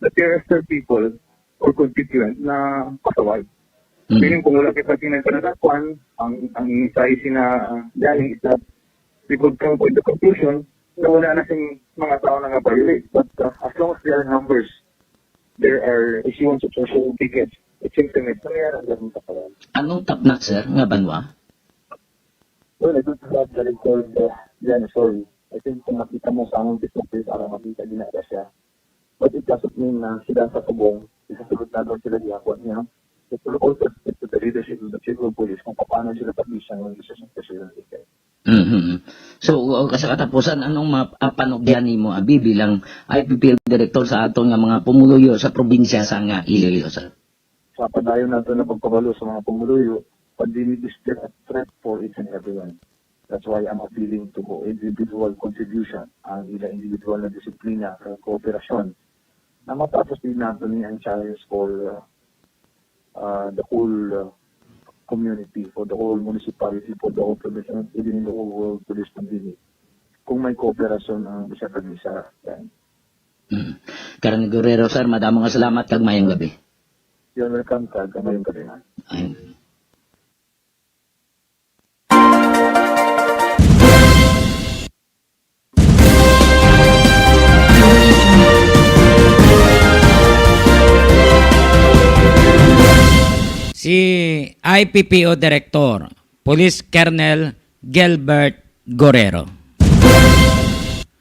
that there are still people or constituent na pasaway. Mm. Meaning, kung wala kita pinagpanadakuan, ang, ang mensahe sina, uh, Danny is that we could come to the conclusion na wala na sing mga tao na nga-violate. But, uh, as long as there are numbers, there are issuance of social tickets, it seems to me, na may ara ang pasaway. Anong tapnak, sir, nga banwa? Well, I don't have the record, uh, Danny, sorry. I think kung makita mo sa among Facebook page, ara, makita din na siya. But it doesn't mean na sila sa subong, isa sulod na daw sila gihapon niya. It will also speak to the leadership of the chief of police kung paano sila pag-isang ng decision sa sila. Mhm. So, uh, sa katapusan, anong ma-, ah, panugyan nimo, abi, bilang I P P L director sa aton nga mga pumuluyo sa probinsya sa nga Iloilo, sir? Sa padayon nato na pagpabalo sa mga pumuluyo, pandemic is still a threat for each and everyone. That's why I'm appealing to individual contribution, ang ila individual na disiplina kag kooperasyon na matapos din nato ni ang challenge for, uh, uh, the whole, uh, community, for the whole municipality, for the whole province, and even in the whole world to this pandemic. Kung may kooperasyon ang isa kag isa, yan. Mm. Colonel Guerrero, sir, madamo nga salamat kag mayong gabi. You're welcome, kag mayong gabi. Ay. Si I P P O Director, Police Colonel Gilbert Gorero.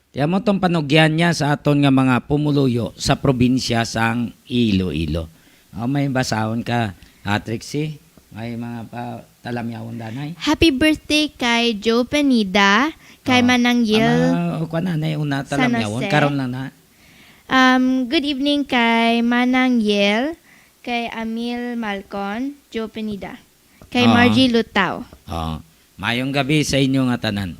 Ti amo tong panugyan niya sa aton nga mga pumuluyo sa probinsya sang Iloilo. O, may basahon ka, ha, Trixie? May mga pa-, talamyawon danay? Happy birthday kay Joe Pineda, kay Oh. Manang Yil Ah, o, kuwan na, na yung una, San talamyawon. Jose. Karon lang na. Um, good evening kay Manang Yil, kay Amil Malcon, Joe Pineda, kay Oo. Margie Lutao. Oo. Mayong gabi sa inyo nga tanan.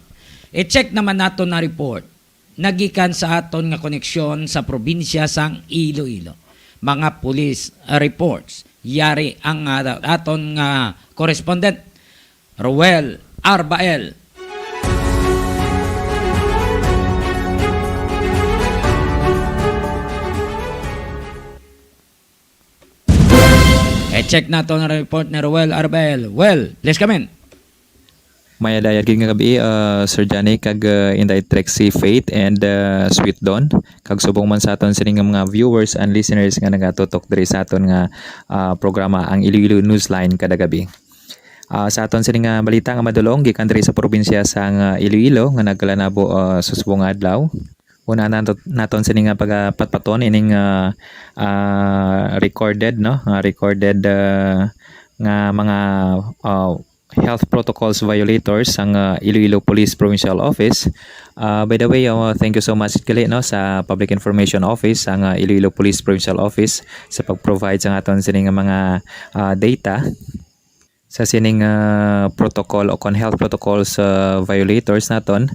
I-check naman naton na report nagikan sa aton nga koneksyon sa probinsya sang Iloilo. Mga police reports. Yari ang, ah, aton nga correspondent, Roel Arbael. I-check naton ang report ni Roel Arbael. Well, please come in. Mayadayag gid nga gabi, ah, Sir Johnny, kag, ah, Inday Trixie Faith and, ah, Sweet Dawn, kag subong man sa aton sini nga mga viewers and listeners nga nagatutok diri sa aton nga, ah, programa, ang Iloilo Newsline kada gabi. Ah, sa aton sini nga balita nga madulong gikan diri sa probinsya sang Iloilo nga nagkalanabo, ah, sa subong nga adlaw. Una nato-, naton sini nga pagapatpaton ining, ah, ah, recorded, no? Ah, recorded, ah, nga mga, ah, health protocols violators sang, ah, Iloilo Police Provincial Office. Ah, by the way, oh, thank you so much gali, no, sa Public Information Office sang, ah, Iloilo Police Provincial Office sa pag-provide sa aton sini nga mga, ah, data sa sining, ah, protocol o kon health protocols, ah, violators naton.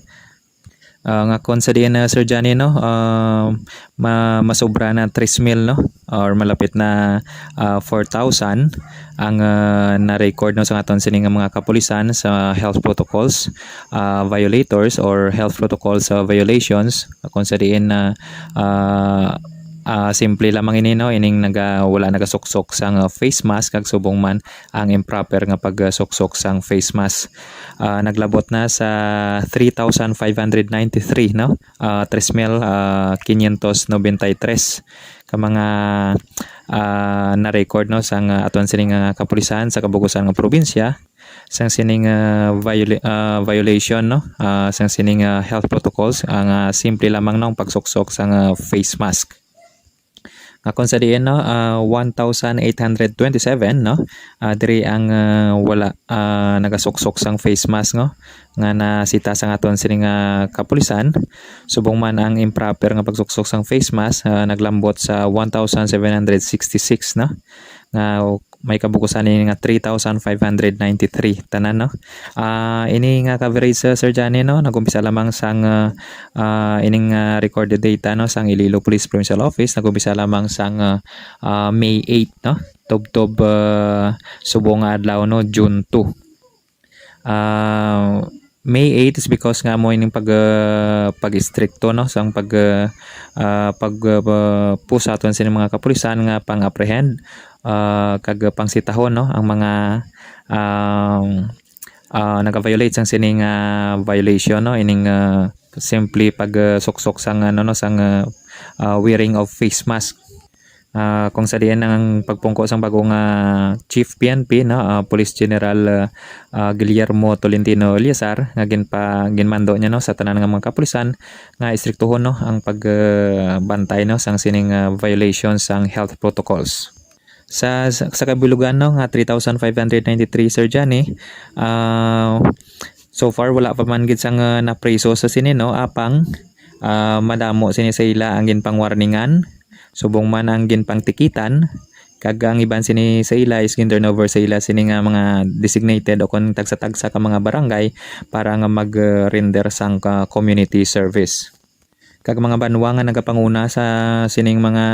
Ah, nga kon sa diin, ah, Sir Johnny, no, ah, ma-, masobra na tres mil, no, or malapit na, ah, four thousand ang, ah, na-record, no, sa aton sini nga mga kapulisan sa health protocols, ah, violators or health protocols, ah, violations, kung sa diin na, ah, ah, simple lamang ini, no, ining naga-, wala nagasuksok sang, ah, face mask, kag subong man ang improper nga pagsuksok sang face mask. Ah, naglabot na sa three thousand five hundred ninety-three, no? Ah, tres mil, ah, quinientos noventa y tres ka mga, ah, na-record, no, sang, ah, aton sining, ah, kapulisan sa kabugusan nga probinsya sang sining, ah, viola-, ah, violation, no? Ah, sang sining, ah, health protocols, ang, ah, simple lamang, no, ang pagsuksok sang, ah, face mask. Nga kung sa diin, no, ah, one thousand eight hundred twenty-seven, no, ah, diri ang, ah, wala, ah, nagasuksok sang face mask, no, nga nasita sang aton sini nga kapulisan. Subong man ang improper nga pagsuksok sang face mask, ah, naglambot sa one thousand seven hundred sixty-six, no, nga may kabugusan ini nga three thousand five hundred ninety-three tanan, no? Ah, ini nga coverage, uh, Sir Johnny, no, nag-umpisa lamang sang, uh, uh, ining, uh, recorded data, no, sang Iloilo Police Provincial Office, nag-umpisa lamang sang, uh, uh, May eight, no, tubtob, uh, subong nga adlaw, no, June two. Ah, May eight is because nga amo ining pag, ah, pag-istrikto, no, sang pag, ah, ah, pag, ah, push sa aton sining mga kapulisan nga pang-apprehend, ah, kag pangsitahon, no, ang mga, um, ah, nag-violate sang sining, ah, violation, no, ining, ah, simple pag, ah, suksok sang, ano, no, sang, ah, ah, wearing of face mask. Ah, kung sa diin ang pagpungko sang bag-o nga Chief P N P, no, ah, Police General, ah, ah, Guillermo Tolentino Eliazar, nga ginpa-, ginmando niya, no, sa tanan nga mga kapulisan nga istriktuhon, no, ang pag, ah, bantay, no, sang sining, ah, violation sang health protocols. Sa, sa, sa kabilugan, no, nga three thousand five hundred ninety-three, Sir Johnny, ah, so far wala pa man gid sang, ah, napriso sa sini, no, apang, ah, madamo sini sa ila ang ginpangwarningan, subong man ang ginpangtikitan, kag ang iban sini sa ila is gin-turnover sa ila sini nga mga designated o kon tagsa-tagsa ka mga barangay para nga mag, ah, render sang ka community service. Kag mga banwa nga nagapanguna sa sining mga,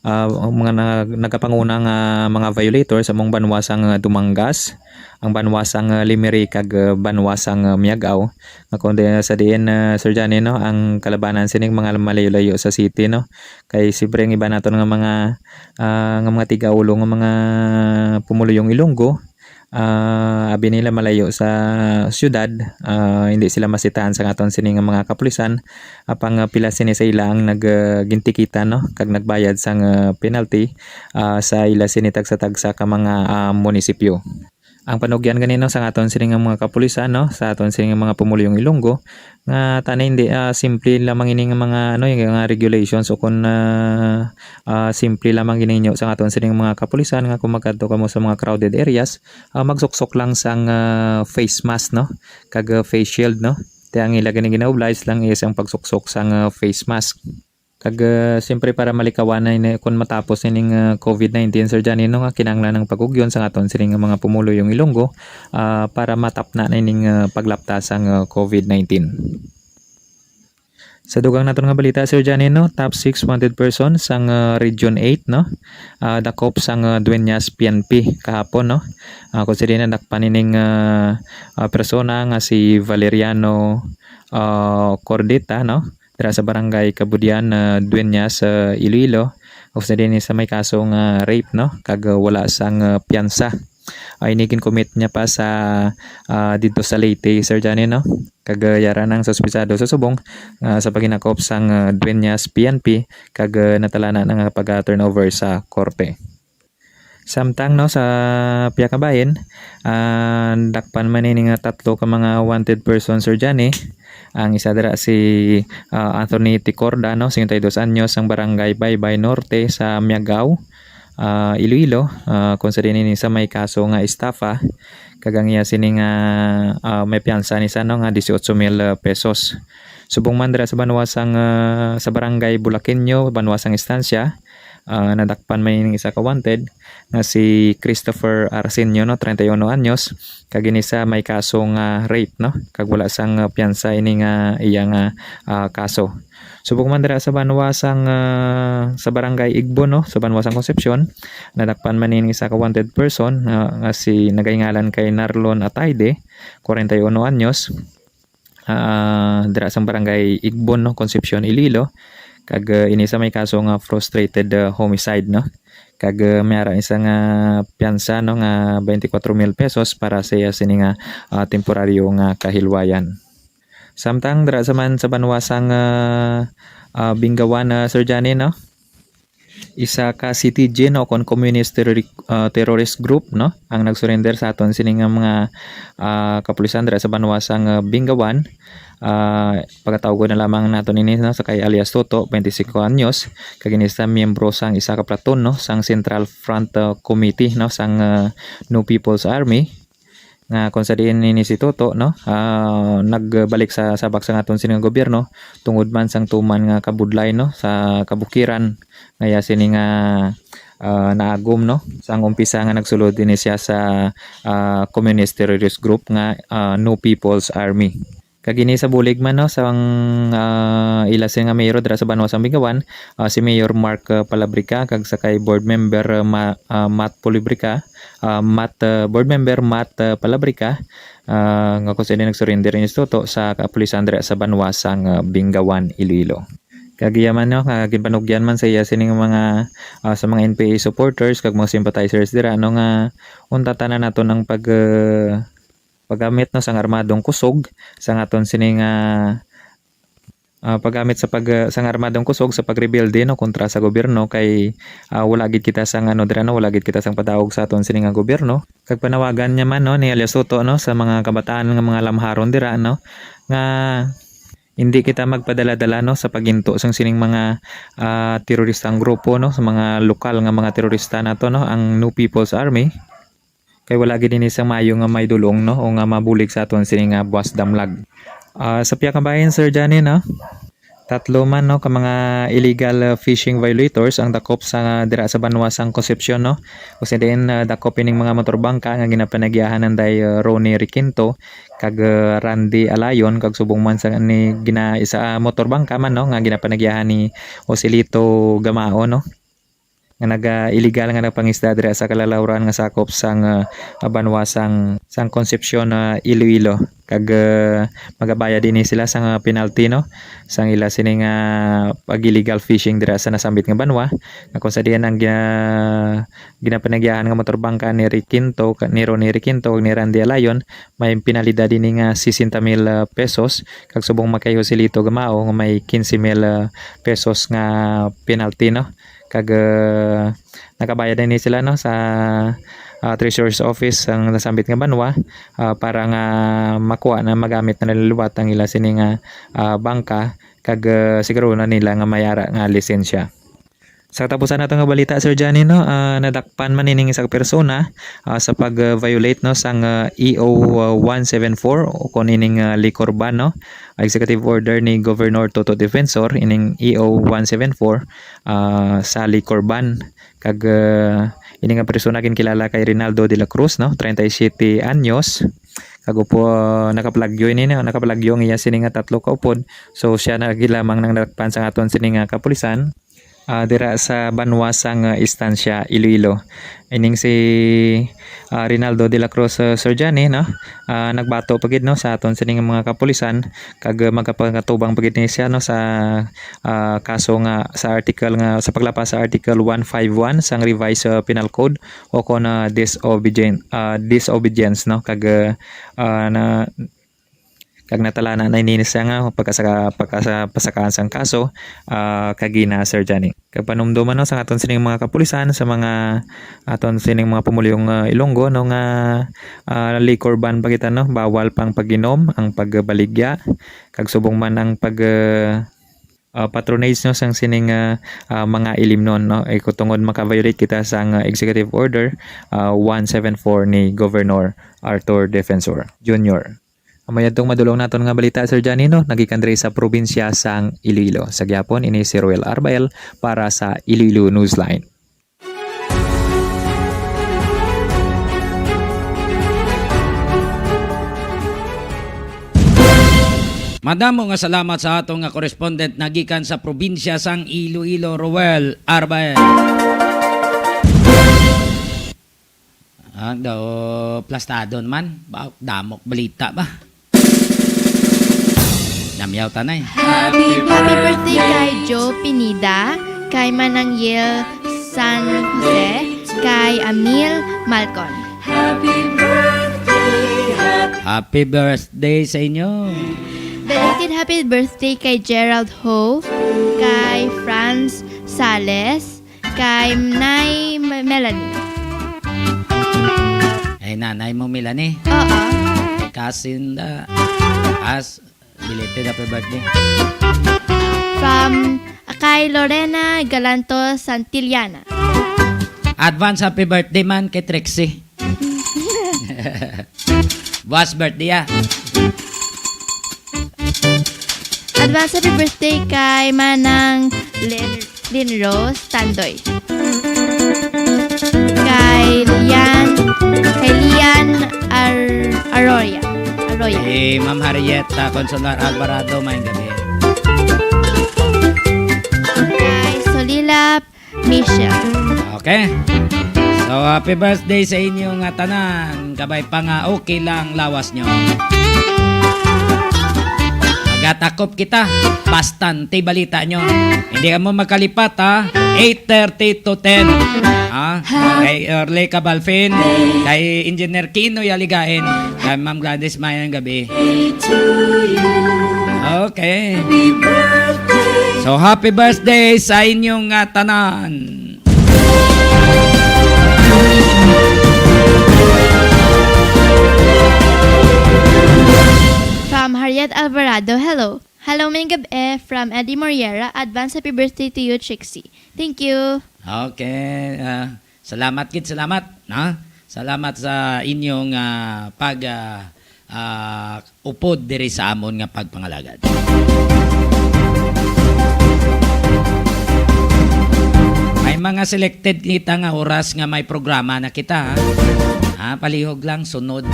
ah, mga nag-, nagapanguna nga mga violators, among banwa sang, ah, Dumangas, ang banwa sang, ah, Lemery, kag, ah, banwa sang, ah, Miag-ao. Nga kung di, sa diin, ah, Sir Johnny, no, ang kalabanan sining mga malayo-layo sa city, no, kay siyempre ang iba naton nga mga, ah, nga mga tigaulo nga mga pumuluyong Ilonggo, ah, abi nila malayo sa siyudad, ah, hindi sila masitahan sa aton sini nga mga kapulisan, apang, ah, pila sini sa ila ang nag, ah, gintikitan, no, kag nagbayad sang, ah, penalty, ah, sa ila sini tagsa-tagsa ka mga, ah, munisipyo. Ang panugyan gani, no, sa aton sini nga mga kapulisan, no, sa aton sini nga mga pumuluyong Ilonggo, nga tani hindi, ah, simple lamang ini nga mga, ano, yung mga regulations o kung, ah, ah, simple lamang gini ninyo sa aton sining mga kapulisan nga kung magkadto kamo sa mga crowded areas, ah, magsuksok lang sang, ah, face mask, no? Kag, ah, face shield, no? Kaya ang ila gani gina-oblige lang is ang pagsuksok sang, ah, face mask. Kag, ah, siyempre, para malikawan na ini, kung matapos ining, ah, COVID nineteen, Sir Johnny, no, nga kinahanglan ng pagugyon sa aton sining mga pumuluyong Ilonggo, ah, para matapna na ining, ah, paglapta sang, ah, COVID nineteen. Sa dugang naton nga balita, Sir Johnny, no, top six wanted person sang, ah, Region eight, no, ah, dakop sang, ah, Dueñas P N P kahapon, no. Ah, kung sa diin nadakpan ining, ah, ah, persona nga si Valeriano, ah, Cordeta, no, dira sa Barangay Kabudian, ah, Dueñas, ah, Iloilo. Kung sa diin sa may kaso nga rape, no, kag, ah, wala sang, ah, piyansa. Ah, ini gin-commit niya pa sa, ah, didto sa Leyte, Sir Johnny, no? Kag, ah, yara nang suspitsado sa subong nga sa paghinakop sang, ah, Dueñas P N P, kag, ah, natalana na nga pag-turnover sa korte. Samtang, no, sa pihak nga bahin, ah, dakpan man ini nga tatlo ka mga wanted person, Sir Johnny. Ang isa dira si, ah, Anthony Ticorda, no, singkwenta y dos anyos, ang barangay Baybay Norte sa Miagao, ah, Iloilo, ah, kung sa diin ini sa may kaso nga estafa, kag ang iya sini nga, ah, may piyansa ni sa, no, nga dieciocho mil, ah, pesos. Subong man dira sa banwa sang, ah, sa barangay Bulaqueño, banwa sang Estancia, ah, nadakpan man ining isa ka wanted nga si Christopher Arsenio, no, treinta y uno anyos, kag ini sa may kaso nga rape, no, kag wala sang, ah, piyansa ini nga iya nga, ah, kaso. Subong man dira sa banwa sang, ah, sa barangay Igbon, no, sa banwa sang Concepcion, nadakpan man ining isa ka wanted person, ah, nga si nagahingalan kay Narlon Ataide, kwarenta y uno anyos, ah, dira sang barangay Igbon, no, Concepcion, Iloilo, kag, ah, ini sa may kaso nga frustrated, ah, homicide, no, kag, ah, may ara isa nga piyansa, no, nga twenty-four mil pesos para sa iya sini nga, ah, temporaryo nga kahilwayan. Samtang dira sa man sa banwa sang, ah, ah, Bingawan, ah, Sir Johnny, no? Isa ka C T G, no, kon communist terrori-, ah, terrorist group, no, ang nagsurrender sa aton sini nga mga, ah, kapulisan dira sa banwa sang, ah, Bingawan. Ah, pagkatawgon na lamang naton ini, no, sa kay alias Toto, twenty-cinco anyos, kag ini sa miyembro sang isa ka platon, no, sang Central Front, ah, Committee, no, sang, ah, New People's Army. Nga kung sa diin ini si Toto, no, ah, nagbalik sa sabak sang aton sini nga gobyerno tungod man sang tuman nga kabudlay, no, sa kabukiran nga iya sini nga, ah, naagom, no, sang umpisa nga nagsulod ini siya sa, ah, communist terrorist group nga, ah, New People's Army. Kag ini sa bulig man, no, sang, ah, ila sini nga mayor dira sa banwa sang Bingawan, ah, si Mayor Mark, ah, Palabrica, kag sa kay board member, ah, Ma-, ah, Matt Palabrica, ah, Matt, ah, board member Matt, ah, Palabrica, ah, nga kung sino nagsurrender ini si Toto sa kapulisan dira sa banwa sang, ah, Bingawan, Iloilo. Kag iya man, no, nga ginpanugyan man sa iya sining mga, ah, sa mga N P A supporters kag mga sympathizers dira, no, nga unta tanan naton ang pag, ah, paggamit, no, sang armadong kusog sang aton sini nga, ah, paggamit sa pag, ah, sang armadong kusog sa pagrebelde, no, kontra sa gobyerno kay, ah, wala gid kita sang ano dira, no, wala gid kita sang padaog sa aton sini nga gobyerno. Kag panawagan niya man, no, ni alias Toto, no, sa mga kabataan nga mga lamharon dira, no, nga hindi kita magpadala-dala, no, sa paginto sang sining mga, ah, teroristang grupo, no, sa mga lokal nga mga terorista nato, no, ang New People's Army. Kay wala gid ini sang maayo nga may dulong, no, o nga mabulig sa aton sini nga buwas damlag. Ah, sa pihak nga bahin, Sir Johnny, no, tatlo man, no, ka mga illegal, ah, fishing violators ang dakop sa, dira sa banwa sang Concepcion, no. Kung sa diin, ah, dakop ining mga motorbangka nga ginapanagyahan nanday, ah, Ronnie Requinto kag, ah, Randy Alayon, kag subong man sa ni gina-, isa, ah, motorbangka man, no, nga ginapanagyahan ni Joselito Gamao, no, nga naga-illegal nga nagpangisda dira sa kalalawran nga sakop sang, ah, banwa sang, sang Concepcion, ah, Iloilo. Kag, ah, magabayad ini sila sang, ah, penalty, no, sang ila sini nga pag-illegal fishing dira sa nasambit nga banwa, nga kung sa diin ang gina-, ginapanagyahan nga motorbangka ni Requinto, ka-, ni Ronnie Requinto, kag ni Randy Alayon, may penalidad ini nga sesenta mil, ah, pesos, kag subong man kay Joselito Gamao nga may quince mil, ah, pesos nga penalty, no. Kag, ah, nakabayad na ni sila, no, sa, ah, Treasurer's Office ang nasambit nga banwa, ah, para nga makuha na magamit na nila liwat ang ila sini nga, ah, bangka, kag, ah, siguro na nila nga may ara nga lisensya. Sa katapusan nato nga balita, Sir Johnny, no, ah, nadakpan man ining isa ka persona, ah, sa pag-violate, no, sang, ah, E O one seven four o kon ining, ah, liquor ban, no. Executive order ni Governor Toto Defensor ining E O one seven four, ah, sa liquor ban. Kag, ah, ini nga persona ginkilala kay Rinaldo de la Cruz, no, treinta y siete anyos. Kag upo, ah, nakapalagyo ini, no, nakapalagyo ang iya sini nga tatlo ka upod. So, siya na gid lamang nang nadakpan sa aton sini nga kapulisan, ah, dira sa banwa sang, ah, Estancia, Iloilo. Ining si, ah, Rinaldo de la Cruz, ah, Sir Johnny, no? Ah, nagbato pa gid, no, sa aton sining mga kapulisan, kag, ah, magapakatubang pa gid ni siya, no, sa, ah, kaso nga, sa article nga, sa paglapas sa Article one five one sang Revised, ah, Penal Code o kon, ah, disobedien-, ah, disobedience, no? Kag, ah, ah, na, kag natalana na ini siya nga pagkasaka-, pagkasa-, pasakaan sang kaso, ah, kagina, Sir Johnny. Kag panumdoman, no, sa aton sining mga kapulisan, sa mga aton sining mga pumuluyong, ah, Ilonggo, no, nga, ah, liquor ban pa kita, no, bawal pang pag-inom, ang pagbaligya, kag subong man ang pag, ah, ah, patronage, no, sang sining, ah, ah, mga ilimnon, no, eh, kung tungod maka-violate kita sang, ah, executive order, ah, one seven four ni Governor Arthur Defensor Junior. Amo yadtong madulong naton nga balita, Sir Johnny, no? Nagikan diri sa probinsya sang Iloilo. Sa gyapon, ini si Roel Arbael para sa Iloilo Newsline. Madamo nga salamat sa ato nga correspondent nagikan sa probinsya sang Iloilo, Roel Arbael. Ah, daw plastado naman. Ba, damok balita ba? Namyaw tanay. Happy birthday kay Joe Pinida, kay Manang Yel San Jose, kay Amil Malcon. Happy birthday, happy Happy birthday sa inyo. Belated happy birthday kay Gerald Ho, kay Franz Sales, kay Nay Me-, Melanie. Ay, nanay mo, Melanie? Oo. Cousin da. As, belated happy birthday. From, kay Lorena Galanto Santillana. Advance happy birthday man kay Trixie. Buwas birthday, ah. Advance happy birthday kay Manang Lin-, Lin Rose Tandoy. Kay Lian, kay Lian Ar-, Arroya. Arroya. Kay Ma'am Harriet, ah, Consular Alvarado, maayong gabi. Kay Solila Michelle. Okay. So, happy birthday sa inyo nga tanan. Kabay pa nga okay lang lawas nyo. Magatakop kita. Bastante balita nyo. Hindi ka mo makalipat, ha? Eight thirty to ten. Ha? Kay Early Cabalfin, kay Engineer Kino Yaligain, kay Ma'am Gladys, maayong gabi. Okay. So, happy birthday sa inyong, ah, tanan. From Harriet Alvarado, hello. Hello, maayong gab-i. From Eddie Moriera, advance happy birthday to you, Trixie. Thank you. Okay, ah, salamat gid, salamat, no? Salamat sa inyong, ah, pag, ah, ah, upod diri sa amon nga pagpangalagad. May mga selected kita nga oras nga may programa na kita, ha? Ah, palihog lang sunod.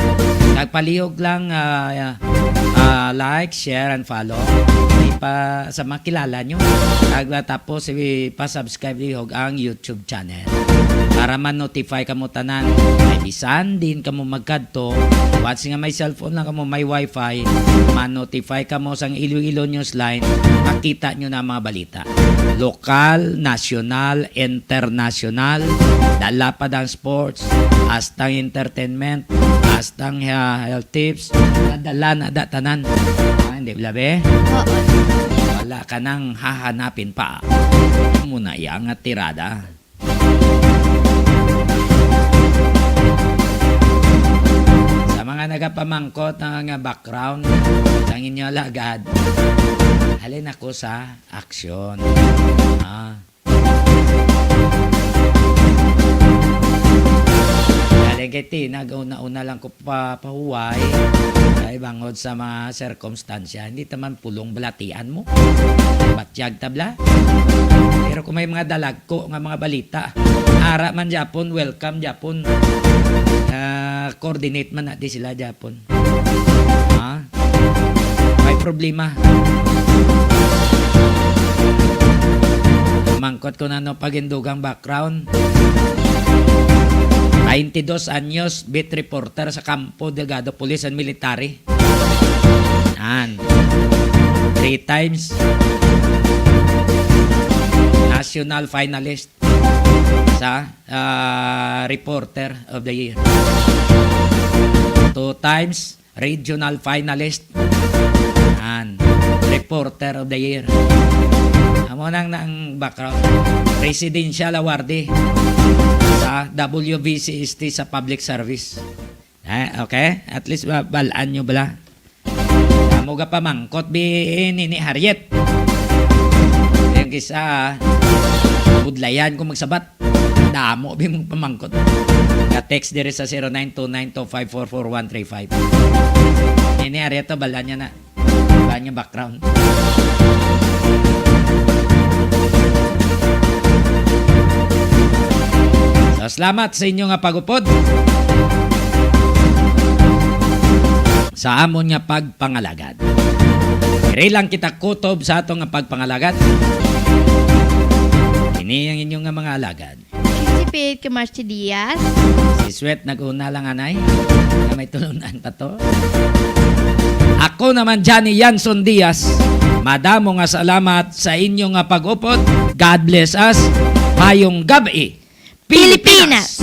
Kag palihog lang, ah, ah, like, share, and follow. Di pa sa makilala nyo. Kag, ah, tapos, i-, pa-subscribe lihog ang YouTube channel para ma-notify kamo tanan. Kay bisan din kamo magkadto, once nga may cellphone lang kamo, may wifi, ma-notify kamo sang Iloilo Newsline, makita nyo na ang mga balita. Lokal, nasyonal, internasyonal, dala pa ang sports, hasta ang entertainment, hasta ang, ah, health tips, nadala na da tanan. Ah, hindi ba, be? Oo. Wala ka nang hahanapin pa. Muna iya nga tirada. Sa mga nagapamangkot nga background sang inyo alagad, halin ako sa aksyon. Ah. Galing kay Tina, una-una lang ko pa pahuway. Ay, bangod sa mga circumstance, hindi ta man pulong balatian mo. Batyag tabla. Pero kung may mga dalagko nga mga balita, ara man gyapon, welcome gyapon. Ah, coordinate man natin sila gyapon. Ha? May problema. Mangkot ko na no pagindugang background. Twenty-dos anyos, beat reporter sa Campo Delgado Police and Military. Yan. Three times national finalist sa ah, Reporter of the Year. Two times regional finalist and Reporter of the Year. Amo nang nang background. Presidential Awardee sa W V C S T sa public service. Eh, okay? At least, ba- balaan nyo bala. Amo ga pamangkot bi, eh, Nini Harriet. Yung kisa, budlayan ko magsabat. Damo bi mong pamangkot. Ka-text diri sa zero nine two nine two five four four one three five. Nini Harriet to, balaan niya na. Balaan niya background. So, salamat sa inyo nga pag-upod sa amon nga pagpangalagad. Diri lang kita kutob sa ato nga pagpangalagad. Ini ang inyo nga mga alagad. Si Pete Camacho Diaz. Si Sweat nag-una lang, anay. Na may tulunan pa to. Ako naman, Johnny Yanson Diaz. Madamo nga salamat sa inyo nga pag-upod. God bless us. Mayong gabi, Pilipinas!